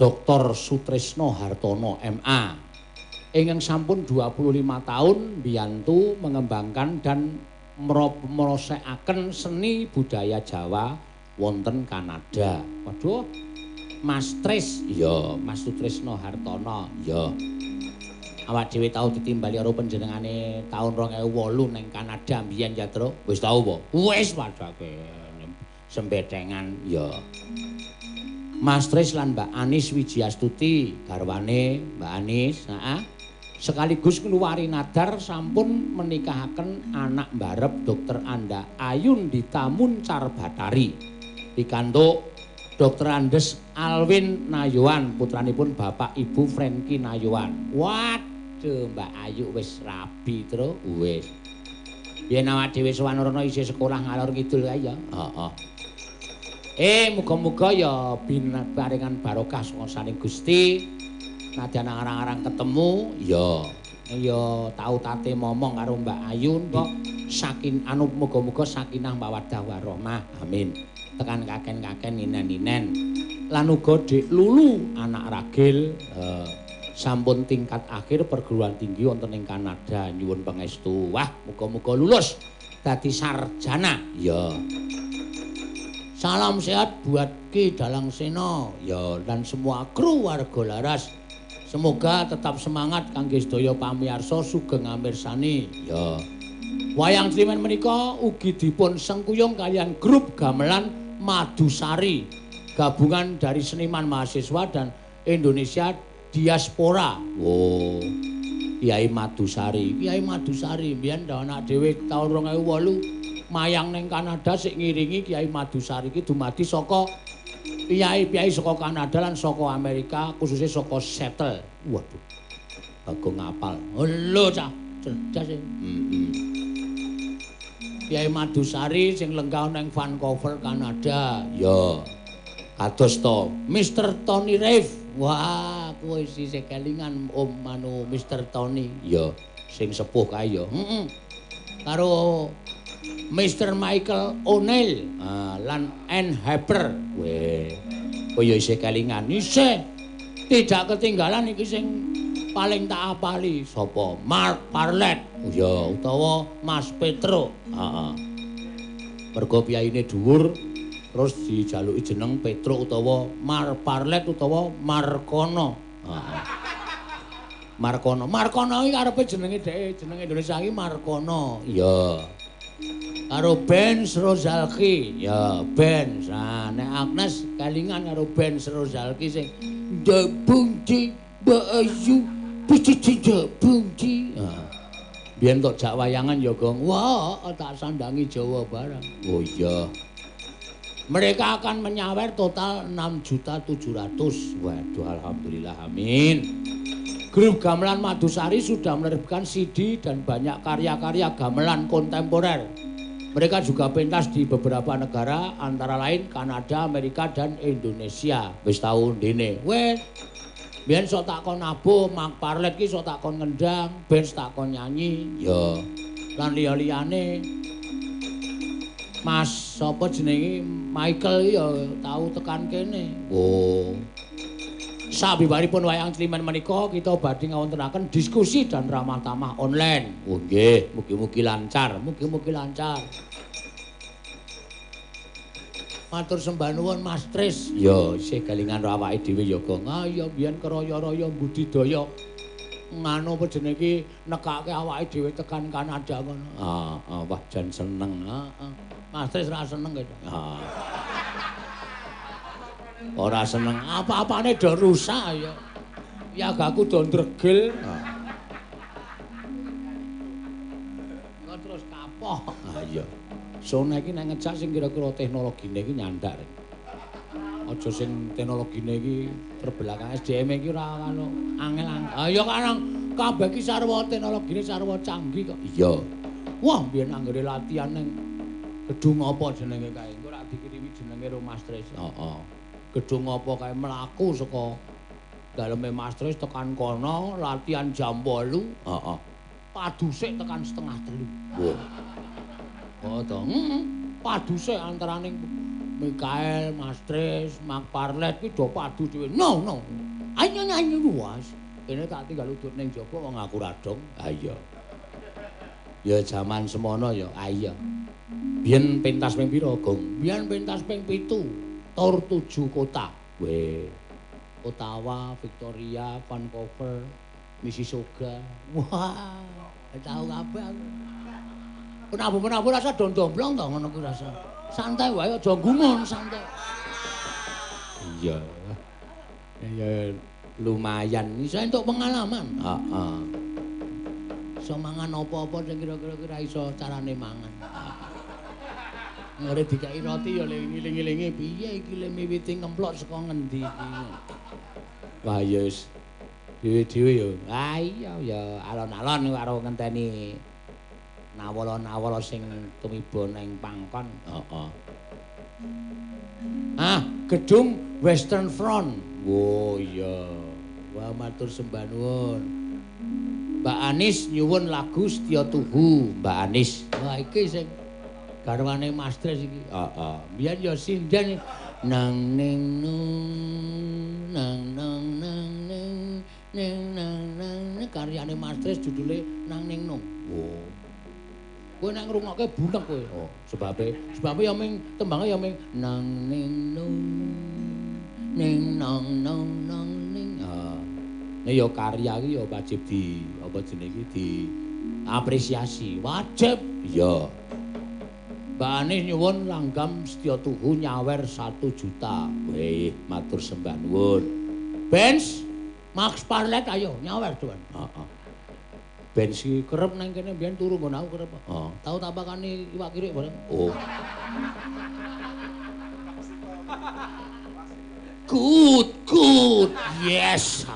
Dr. Sutrisno Hartono MA ingkang sampun 25 tahun mbiyantu mengembangkan dan mrosekaken seni budaya Jawa wonten Kanada. Waduh, Mas Tris, iya, Mas Sutrisno Hartono, iya. Awak dhewe tau ditimbali karo panjenengane taun 2008 ning Kanada mbiyen ya, Truk. Wis tau apa? Wis padake sembethengan, ya. Mas Tris lan Mbak Anis Wijiastuti, garwane Mbak Anis, heeh. Sekaligus ngluwari nadar sampun menikahaken anak mbarep Dr. Anda Ayundita Muncar Batari. Pikantuk Dr. Andes Alwin Nayoan, putranipun Bapak Ibu Franky Nayoan. Waduh, Mbak Ayu wis rabi, Truk. Wis. Yen awak dhewe sowan rono isih sekolah ngalor ngidul kae ya. Heeh. Muga-muga ya binaparingan barokah saka saning Gusti. Nadyan arang-arang ketemu, ya. Ya tau tate momong karo Mbak Ayu kok sakin anu muga-muga sakinah mawaddah warahmah. Amin. Tekan kaken-kaken ninen-ninen. Lan uga Dik Lulu anak ragil sampun tingkat akhir perguruan tinggi wonten ing Kanada nyuwun pangestu. Wah, muga-muga lulus dadi sarjana. Ya. Salam sehat buat Ki Dalang Sena ya dan semua kru warga Laras. Semoga tetap semangat kangge sedaya pamiyarsa sugeng amirsani. Ya. Wayang Climen menika ugi dipun sengkuyung kaliyan grup gamelan Madusari, gabungan dari seniman mahasiswa dan Indonesia diaspora. Oh. Kiai Madusari. Kiai Madusari mbiyen anak dhewe taun 2008 mayang ning Kanada sik ngiringi Kiai Madusari iki dumadi saka piyai-piyai saka Kanada lan saka Amerika, khususnya saka Seattle. Waduh. Bagong ngapal. Lho cah, cerdas e. Heeh. Kiai Madusari sing lenggah nang Vancouver, Kanada. Ya. Kados to Mr. Tony Reeve. Wah, kowe isih kelingan Om anu Mr. Tony. Ya, sing sepuh kae ya. Heeh. Karo Mr. Michael O'Neill lan Ann Harper. Weh. Oh ya isih kelingan. Isih. Tidak ketinggalan iki sing paling tak apali sapa? Mark Parlet. Ya, utawa Mas Petro. Heeh. Mergo piyaine dhuwur terus dijaluki jeneng Petro utawa Mark Parlet utawa Markono. Heeh. Markono. Markono iki karepe jenenge dheke, jeneng Indonesia iki Markono. Iya. Karo Ben Rozalki. Ya, Ben. Nah, nek Agnes kelingan karo Ben Rozalki sing ndebungji Mbak Ayu pici ndebungji. Heeh. Biyen tok jak wayangan ya, Gong. Wah, tak sandangi Jawa barang. Oh iya. Mereka akan menyawer total 6.700.000. Waduh, alhamdulillah, amin. Grup Gamelan Madusari sudah menerbitkan CD dan banyak karya-karya gamelan kontemporer. Mereka juga pentas di beberapa negara, antara lain Kanada, Amerika, dan Indonesia. Wis tau ndene. Wis. Biyen sok tak kon nabuh, Mark Parlet ki sok tak kon ngendang, Ben tak kon nyanyi. Ya. Lan liya-liyane. Mas sapa jenenge Michael ya tau tekan kene. Oh. Sabibaripun wayang Climen menika kita badhe ngawontenaken diskusi dan ramah tamah online. Oh nggih, mugi-mugi lancar, mugi-mugi lancar. Matur sembah nuwun Mas Tris. Ya, isih kelingan karo awake dhewe ya, Gong. Ah ya biyen keraya-raya budidaya nganu apa jenenge iki nekake awake dhewe tekan Kanada ngono. Ah, wah jan seneng. Heeh. Mas Tris ra seneng gitu. Ah. Ora seneng apa-apane do rusak ya. Piagaku do ndregel. Kok terus kapok. Ha iya. Sona iki nek ngejak sing kira-kira teknologine iki nyandak. Aja sing teknologine iki terbelakang SDM iki ora anu angel-angel. Ha iya kan kabeh iki sarwa teknologine sarwa canggih kok. Iya. Wah, mbiyen anggere latihan ning gedung apa jenenge kae. Engko ora dikirimi jenenge karo Mas Tris. Heeh. Gedung apa kae mlaku saka daleme Mas Tris tekan kono latihan jam 8. Heeh. Padu sik tekan 2:30. Wah. Oh to. Heeh. Padu sik antarane Mikael, Mas Tris, Mak Parlet kuwi do padu dhewe. No, no. Ayo ayo was. Kene tak tinggal udut ning jaba wong aku ra dong. Ha iya. Ya jaman semono ya. Ha iya. Biyen pentas ping pira, Gong? Biyen pentas ping 7, tur 7 kota. Weh. Ottawa, Victoria, Vancouver, Mississauga. Wah, tau kabeh aku. Penabuh-penabuh rasa dondomblong to ngono kuwi rasa. Santai wae aja gumun, santai. Iya. Ya lumayan iso entuk pengalaman. Heeh. Iso mangan apa-apa sing kira-kira ora iso carane mangan. Ngore dikai roti ya ngiling-ngilinge piye iki le miwiti ngemplok saka ngendi iki. Wah ya wis dhewe-dhewe ya. Ah iya ya alon-alon karo ngenteni nawala-nawala sing tumiba ning pangkon. Heeh. Ah, gedung Western Front. Oh iya. Wah matur sembah nuwun. Mbak Anis nyuwun lagu Setya Tuhu, Mbak Anis. Wah iki sing garwane Mas Tris iki. Heeh. Biyen ya sinden nang ning nung nang nang nang ning ning nang nang karyane Mas Tris judule Nang Ning Nung. Oh. Kowe nek ngrungokke bunek kowe. Oh, sebabe sebabe ya ming tembange ya ming nang ning nung ning nang nang nang ning. Ah. Nek ya karya iki ya wajib di apa jenenge iki di apresiasi. Wajib. Iya. Mbak Anis nyuwun langgam Setya Tuhu nyawer 1 juta. Weh, matur sembah nuwun. Benz Max Parlet ayo nyawer tuan. Heeh. Benz iki kerep nang kene mbiyen turu nggon aku kerep. Heeh. Tau tak pakani iwak kirik bareng. Oh. Good, good. Yes.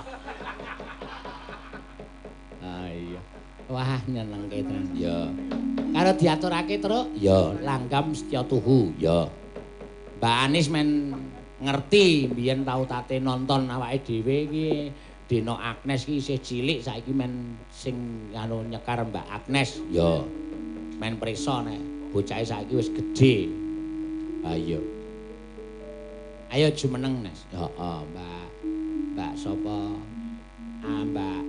Ah iya. Wah, nyenengke tenan. Ya. Karo diaturake, Truk? Ya, langgam Setya Tuhu. Ya. Mbak Anis men ngerti mbiyen tau tate nonton awake dhewe iki Deno Agnes iki isih cilik saiki men sing anu nyekar Mbak Agnes. Ya. Men prisa nek bocahe saiki wis gedhe. Ha iya. Ayo jumeneng, Nes. Heeh, Mbak. Mbak sapa? Ah, Mbak.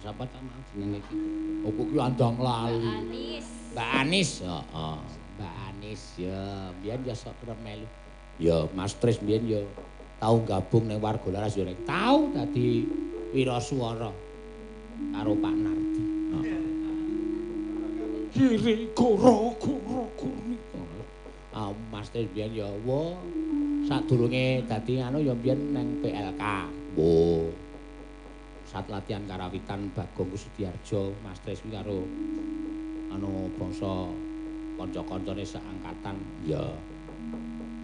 Sapa ta mau jenenge iki? Opo ki andang lali. Mbak Anis. Mbak Anis, heeh. Mbak Anis ya, mbiyen ya sok kerep melu. Ya, Mas Tris mbiyen ya tau gabung ning Warga Laras ya rek. Tau dadi wiraswara karo Pak Nardi. Heeh. Kiri goro goro gurni. Ah, Mas Tris mbiyen ya wa sadurunge dadi anu ya mbiyen nang PLK. Oh. Saat latihan karawitan Bagong Kusudiarjo, Mas Tris kuwi karo anu bangsa kanca-kancane seangkatan. Ya.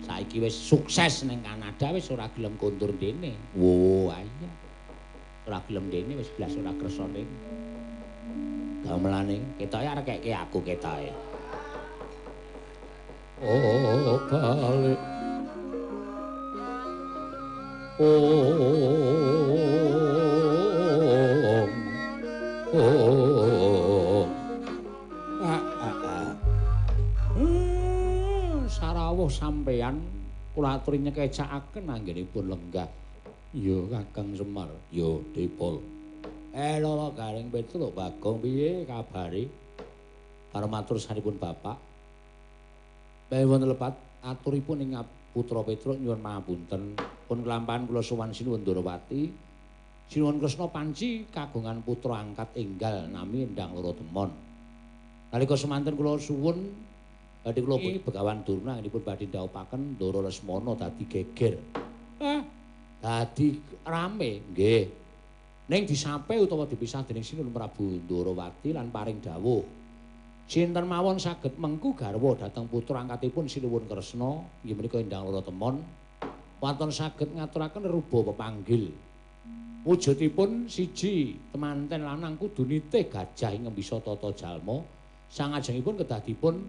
Saiki wis sukses ning Kanada wis ora gelem kondur dene. Wo, iya. Ora gelem dene wis blas ora kersa dene. Gamelane ketoke arek keke aku ketoke. Oh, balik. Oh. Oh. Ah, ah, ah. Sarawuh sampeyan kula aturi nyekecakaken anggenipun lenggah. Ya Kakang Semar, ya Dipol. Lolo Gareng Petruk Bagong piye kabare? Paramatur sanipun Bapak. Bae wonten lepat aturipun ing putra Petruk nyuwun pangapunten. Pun kelampahan kula sowan Sinuwun Ndorowati. Sinuwun Kresna panci kagungan putra angkat enggal nami Endang Loro Temon. Nalika semanten kula suwun badhe kula Begawan Durna anggenipun badhe ndhawuhaken Ndara Lesmana dadi geger. Dadi rame nggih. Ning disape utawa dipisah dening Sinuhun Prabu Ndorowati lan paring dawuh. Sinten mawon saged mengku garwa dhateng putra angkatipun Sinuwun Kresna inggih menika Endang Loro Temon wonten saged ngaturaken ruba pepanggil. Wujudipun siji temanten lanang kudu nitih gajah ing bisa tata jalma sangajengipun kedah dipun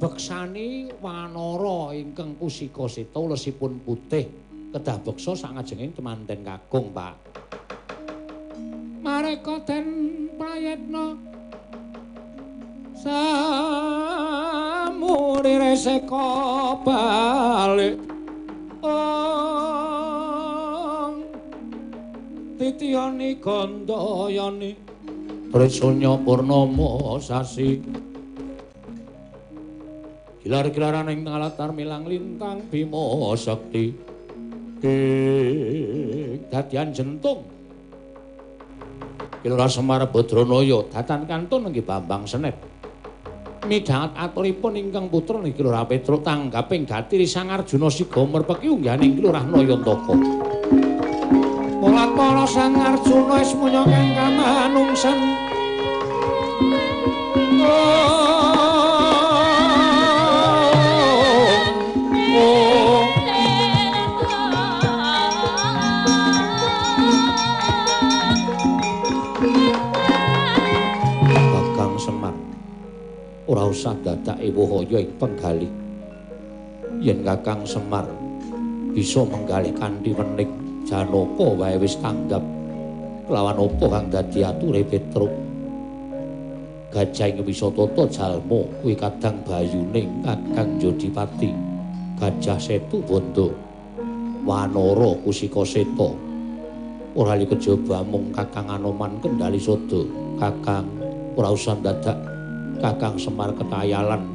beksani wanara ingkang kusika seta ulesipun putih kedah beksa sangajenging temanten kakung Pak. Mareka den prayitna samuri reseka balik titiyani gandayani Prisunya purnama sasi gilar-gilaran ing latar milang lintang bima sakti ing dadian jentung Kilurah Semar Badranaya datan kantun nggih Bambang Senep midhanget aturipun ingkang putra nggih Kilurah Petruk tanggaping gatiri Sang Arjuna siga merpeki unggahaning Kilurah Nayantaka. Mulat para Sang Arjuna wis munya kang kamanungsan. Kakang Semar, ora usah dadak ewuh-aya ing penggalih. Yen Kakang Semar bisa menggalih kanthi wening Janaka wae wis tanggap kelawan apa kang dadi ature Petruk. Gajah ing Wisatata jalma kuwi kadang bayuning Kakang Jodipati. Gajah Setu Bondo Wanara Kusika Seta. Ora li kejaba mung Kakang Anoman kendali sada. Kakang ora usah dadak Kakang Semar ketayalan.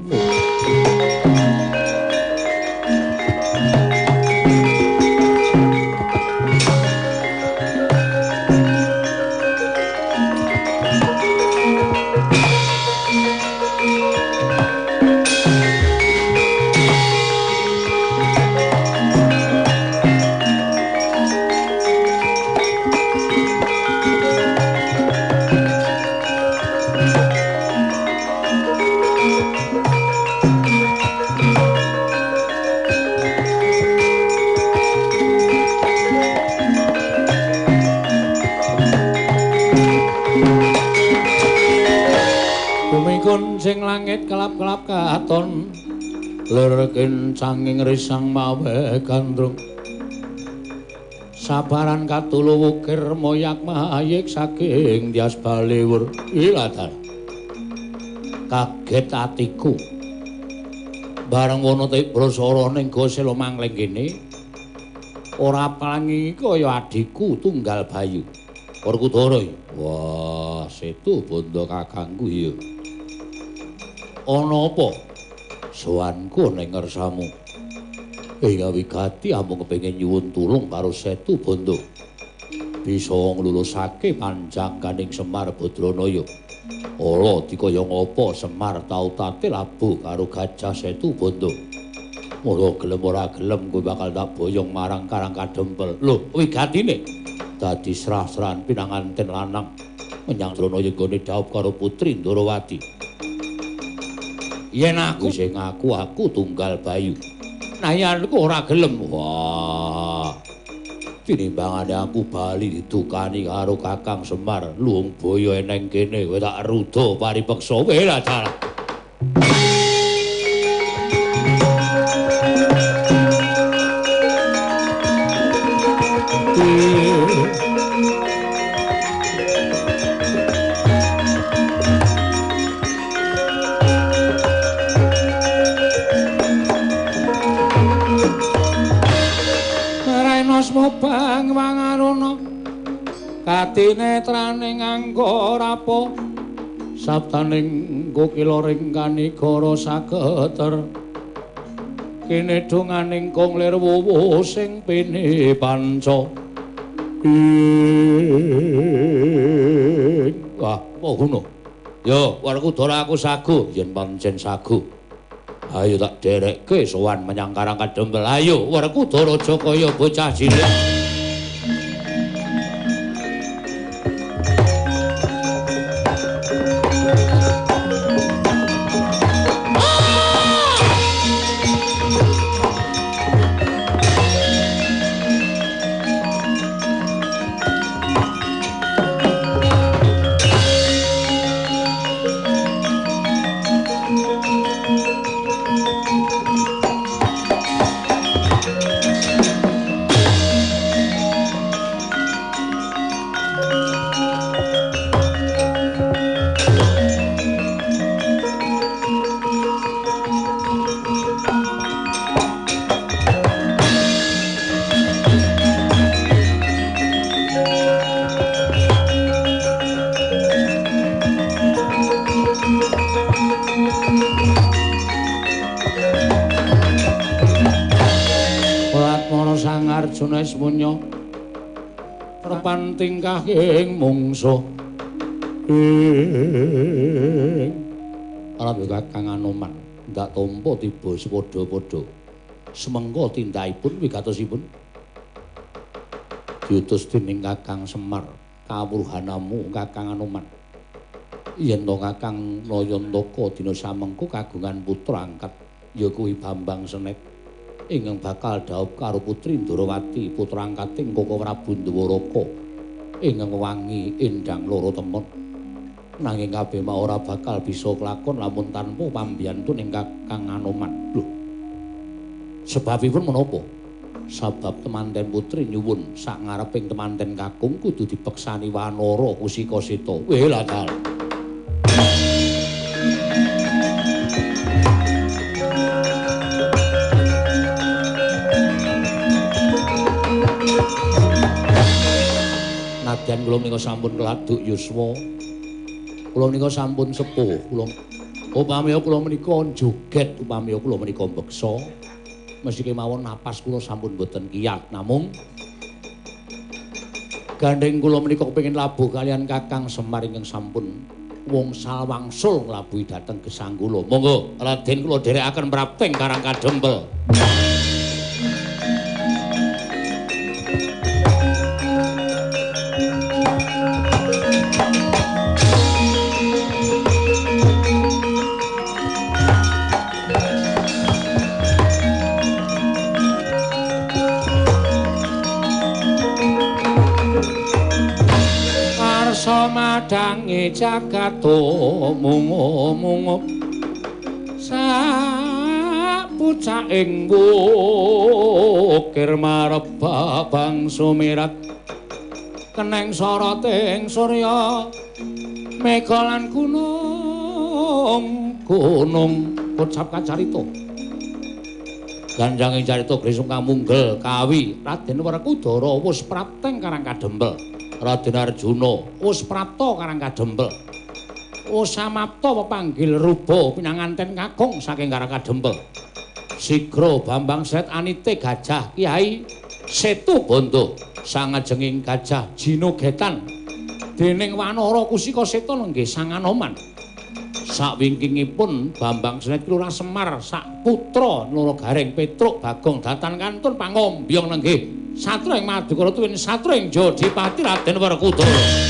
Kuncing langit kelap-kelap katon lir kencanging risang mawe gandrung sabaran katulu wukir moyak mayik saking Dias Baliwur. Ilatar kaget atiku bareng wono Tibrasara ning Gosela mangling kene ora palangi kaya adhiku tunggal Bayu Werkudara. Wah, Setu Bondo kakangku iya. Ana apa? Sowanku ning ngersamu. Ing wigati amung kepengin nyuwun tulung karo Setu Bondo. Bisa nglulusake panjangkaning Semar Badranaya. Ala dikaya ngapa Semar tau tate labuh karo Gajah Setu Bondo. Mula gelem ora gelem kowe bakal tak boyong marang Karang Kadempel. Lho, wigatine dadi srah-srahan pinanganten lanang menyang Dronaya nggone dhaup karo Putri Ndorowati. Yen aku sing ngaku aku tunggal Bayu. Nah yen aku ora gelem. Wah. Tinimbangane aku bali didukani karo Kakang Semar, luwung boyo eneng kene kowe tak ruda paripeksa kowe lah dalah. Bang wangaruna katinetraning angga rapa sabdaning kukila ring kanigara sageter kene donganing kong lir wuwu sing pini panca. Wah, apa guna? Yo, Werkudara aku sagu yen pancen sagu. Ayo tak derekke sowan menyang Karang Kadempel. Ayo Werkudara aja kaya bocah cilik. Arjuna ismunya repan tingkahing mungsuh ing Prabu Kakang Anoman ndak tampa tiba sepadha-padha semengko tindakipun wigatosipun diutus dening Kakang Semar kawruhanamu Kakang Anoman yen to Kakang Nayantaka dina samengko kagungan putra angkat ya kuwi Bambang Senet ingkang bakal dhaup karo putri Ndorowati putra angkating Koko Prabu Ndwaraka ingkang wangi endang loro temon nanging kabeh mau ora bakal bisa kelakon lamun tanpa pambiyantuning Kakang Anoman. Lho, sebabipun menapa? Sebab temanten putri nyuwun sak ngareping temanten kakung kudu dipeksani wanara Kusika Seta. Weh lah dal. Nadyan kula menika sampun keladuk yuswa. Kula menika sampun sepuh. Kula upami kula menika joget, upami kula menika mbeksa, mesti kemawon napas kula sampun boten kiyat. Namung gandeng kula menika kepengin labuh kalian Kakang Semar ingkang sampun wongsal wangsul nglabuhi dhateng gesang kula. Monggo Raden kula dherekaken prapting Karang Kadempel. Madange jagat mungu-mungu sapucaking wukir marebab bangsa mirat keneng soroting surya mega lan gunung gunung kocap kacarita ganjanging carita Gresung kamunggel kawi Raden Werkudara wis prapteng Karang Kadempel. Raden Arjuna wis prapta Karang Kadempel. Wis samapta pepanggil ruba pinanganten kakung saking Karang Kadempel. Sigra Bambang Sret anite gajah Kyai Setu Bondo sangajenging gajah Jinogetan dening wanara Kusika Seta nenggih Sang Anoman. Sakwingkingipun Bambang Sret Lurah Semar sak putra Nara Gareng Petruk Bagong datan kantun pangombyong nenggih Satria ing Madukara tuwin satria ing Jodipati Raden Werkudara.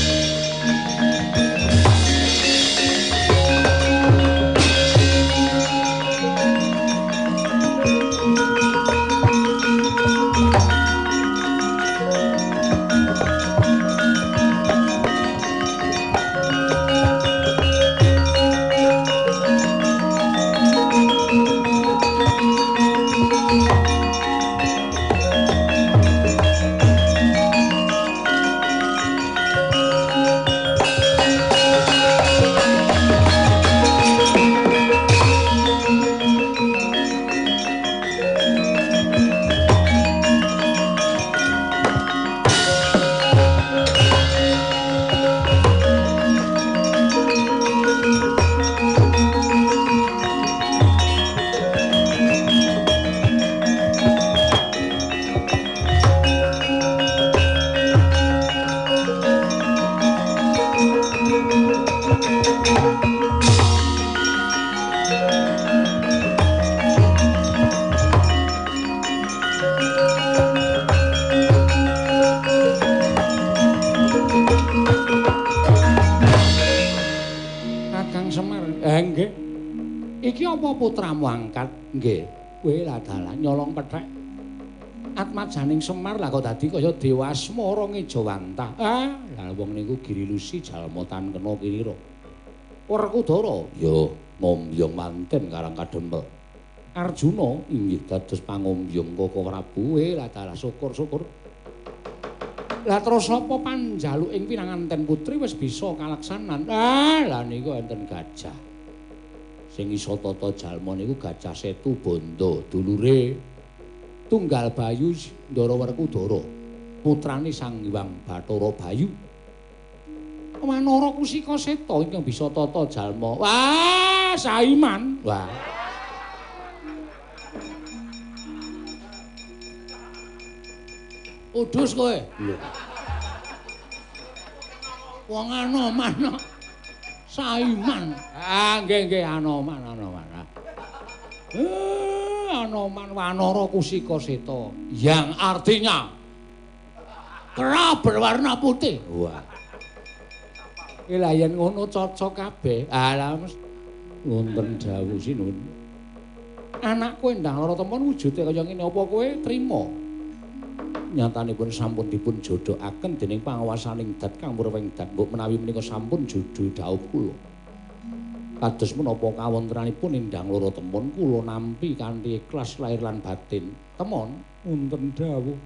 apa putramu angkat? Nggih. Kowe lah dalah nyolong pethek. Atmajaning Semar lah kok dadi kaya Dewa Asmara ngejawantah. Ah, lah wong niku Girilusi jalma tan kena kirira. Werkudara ya ngombyong manten karang kadempel. Arjuna inggih dados pangombyong Koko Prabu. Lah dalah syukur-syukur. Lah terus apa panjaluk ing pinanganten putri wis bisa kalaksanan. Ah, lah niku enten gajah. Sing iso tata jalma niku Gajah Setu Bondo, dulure Tunggal Bayu Ndara Werkudara, putrane Sang Hyang Bathara Bayu. Wanara Kusika Seta ingkang bisa tata jalma. Wah, Saiman. Wah. Udus kowe. Lho. Wong Anoman kok. Saiman. Ah, nggih nggih Anoman, Anoman. Anoman Wanara Kusika Seta yang artinya kera berwarna putih. Wah. Lah yen ngono cocok kabeh. Ah, lah wonten dawuh sinuwun. Anakku Endang Lara Temon wujude kaya ngene apa kowe trima? Nyatanipun sampun dipun jodhokaken dening panguwasaning dat kang murwing dat mbok menawi menika sampun jodho dhaup kula. Kados menapa kawontenanipun Endang Lara Temon kula nampi kanthi ikhlas lahir lan batin. Temon wonten dawuh.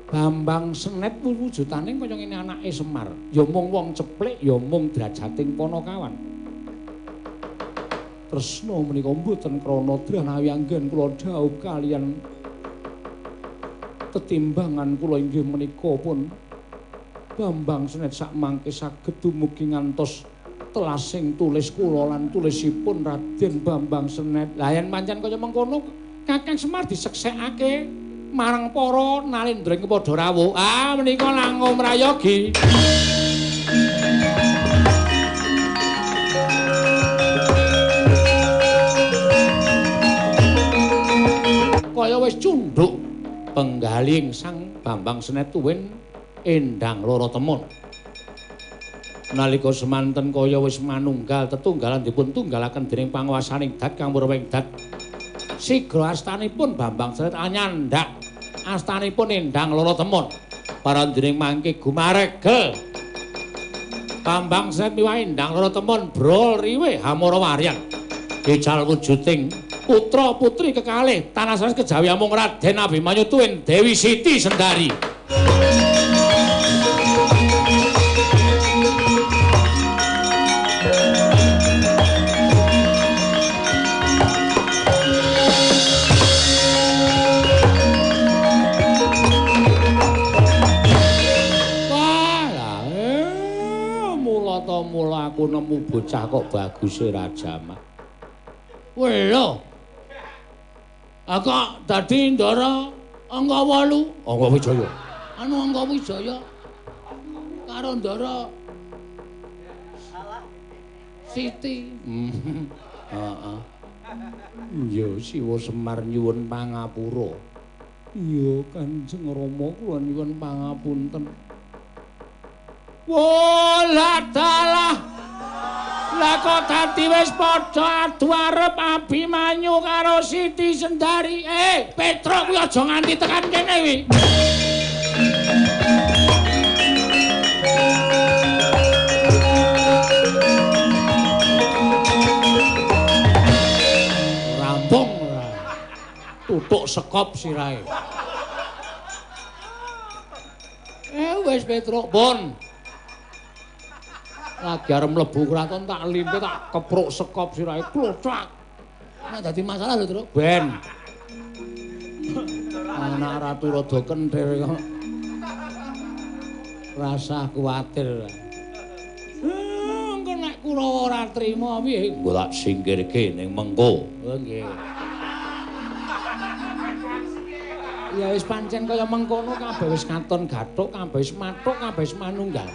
Bambang Senet wujudane kaya ngene anake Semar. Ya mung wong ceplik, ya mung drajating panakawan. Tresna menika mboten krana dranawi anggen kula dhaup kaliyan tetimbangan kula inggih menika pun Bambang Senet sakmangke saged dumugi ngantos telasing tulis kula lan tulisipun Raden Bambang Senet. Lah yen pancen kaya mengkono Kakang Semar diseksekake marang para nalendra ing padha rawuh. Ah menika langkung prayogi. Kaya wis cundhuk penggaling Sang Bambang Senet tuwin Endang Lara Temon. Nalika semanten kaya wis manunggal tetunggalan dipun tunggalaken dening panguwasaning dat kang murwing dat. Sigra astanipun Bambang Senet anyandak astanipun Endang Lara Temon. Parandene mangke gumaregel. Bambang Senet miwah Endang Lara Temon brol riwe hamara waryan. Gecal wujuding putra putri kekalih tanah sanes kejawi amung Raden Abimanyu tuwin Dewi Siti Sendari. Wah, mula ta mula aku nemu bocah kok baguse Raja Mak. Welo. Aku dadi Ndara angka 8, Angka Wijaya. Anu Angka Wijaya karo Ndara Siti. Heeh. Ya Siwa Semar nyuwun pangapura. Iya Kanjeng Rama kula nyuwun pangapunten. Wolah dalah. Lah kok dadi wis padha adu arep Abimanyu karo Siti Sendari. Petruk kuwi aja nganti tekan kene kuwi. Rampung ora. Tutuk sekop sirahe. Wis Petruk, pun. Lagi arep mlebu kraton tak limpe tak kepruk sekop sirahe klothak. Nek dadi masalah lho, Truk. Ben. Anak ratu rada kenthir kok. Rasah kuwatir. Engko nek Kurawa ora trima piye? Engko tak singkirke ning mengko. Oh nggih. Ya wis pancen kaya mengkono kabeh wis katon gathuk, kabeh wis mathuk, kabeh wis manunggal.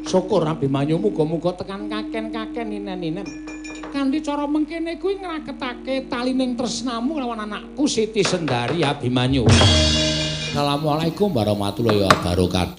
Syukur Abimanyu muga-muga tekan kaken-kaken ninen-ninen. Kanthi cara mengkene kuwi ngraketake talining tresnamu lawan anakku Siti Sendari Abimanyu. Assalamualaikum warahmatullahi wabarakatuh.